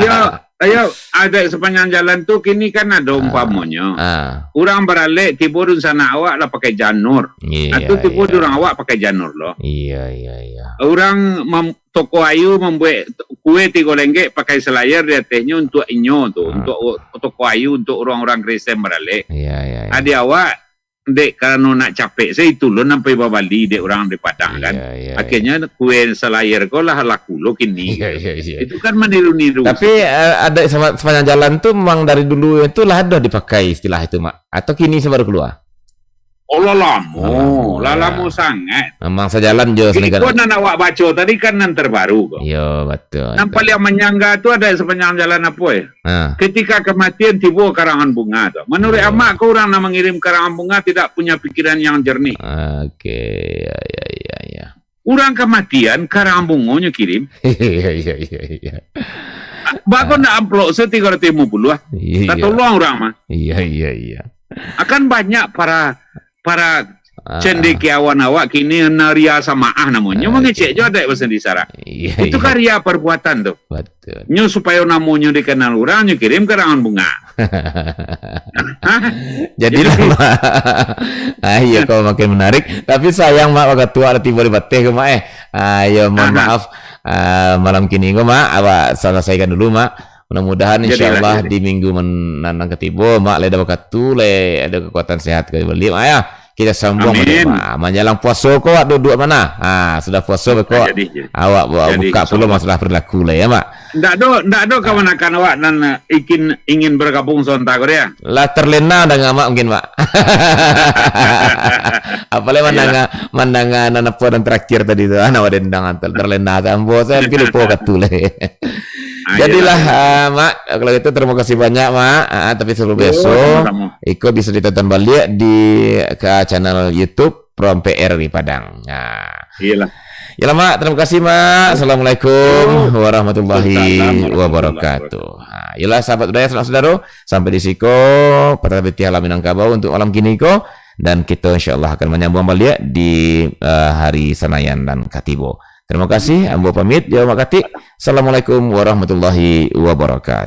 Iyo. Ayo, adaik sapanjang jalan tu kini kan ado umpamonyo. Ah. Urang baralek tibo dunsanak awak lah pakai janur. Iyo, ah, tu tibo iyo. Di urang awak pakai janur lo. Iyo, iyo, iyo. Urang mam-, toko ayu mambuek kue tigo lenggek pakai selayar di atasnyo untuk inyo tu, Ah. untuk u-, toko ayu, untuk urang-urang Kristen baralek. Iya, iya, iya. Adi awak, dek karano nak capek, sa itu lo nan pai babali dek urang di Padang, kan. Iya, iya, iya. Akhirnya kue selayar ko lah laku lo kini. Iya, iya, iya. Itu kan maniru-niru. Tapi, eh, ada sama-, sepanjang jalan tu memang dari dulu itu lah ada dipakai istilah itu, Mak? Atau kini sa baru kalua? Oh, lah lamo. Lah lamo, Lah ya. lamo sangat. Memang sajalan jo Jadi, sendiri kan. ko nan awak baco tadi kan nan terbaru ko. Iyo, betul. Nan Betul. paling manyangga tu ada sepanjang jalan apo, ya? Ha. Ketika kematian tibo karangan bunga tu. Menurut Iyo. Amak ko, urang nan mangirim karangan bunga tidak punya pikiran yang jernih. Oke, ya, ya, ya, ya. Urang kamatian, karangan bungonyo kirim. Iya, iya, iya, iya. Bako Ah. ndak amplop se tigo ratuih limo puluah, ah? Iya, iya. Tatolong urang mah. Iya, iya, iya. Akan banyak para, para Ah. cendekiawan awak kini, naria samaah namonyo, Oke. mangecek jo adaik bahaso Indonesia. Iya, Itu iya. karya perbuatan tu. Betul. Nyo supayo namonyo dikenal urang, nyo kirim karangan bunga. Jadilah, Jadi Mak. Ah, iya, kok makin menarik. Tapi sayang, Mak, wakatu awak lah tibo di bateh ko, Mak, eh. Ah, yo, mohon Aha. maaf. Ah, malam kini ko, Mak, awak selesaikan dulu, Mak. Mudah-mudahan, Jadilah, insyaallah, jadi. di minggu men-, nan, nan katibo, Mak, lai ada wakatu, lai ada kekuatan sehat ka baliak, Mak, ya. Kita sambung baliak, Amin. Mak. Manjalang puaso ko, awak duduak mano? Ah, sudah puaso ko, Jadi, jadi. awak bu-, Jadi, buka pulo insyaallah. masalah perilaku lah, ya, Mak. Ndak ado, ndak ado kamanakan awak nan, eh, ingin, ingin bergabung sontak ko, ya? Lah terlena danga Mak mungkin, Mak. Apalagi Iyalah. mandanga, mandanga nan apo nan terakhir tadi tu, ah, nan awak dendang tu, terlena tu, ambo sa hampir lupo wakatu lai. Ah, Jadilah, iyalah. ah, Mak, kalau gitu terima kasih banyak, Mak. Ah, tapi sebelum Yo, biaso, sama-sama. iko bisa ditonton baliak di, ka channel YouTube Prom P R di Padang. Nah. Iyalah. Yalah, Mak, terima kasih, Mak. Assalamualaikum Yo. warahmatullahi Waalaikumsalam warahmatullahi wabarakatuh. wabarakatuh. Ha, yalah, sahabat budaya, sanak saudara, sampai di siko Patah Pitih Alam Minangkabau untuk malam kini ko, dan kita insyaallah akan manyambung baliak di, eh, hari Sanayan nan katibo. Terima kasih, ambo pamit, jawab Mak Katik. Assalamualaikum warahmatullahi wabarakatuh.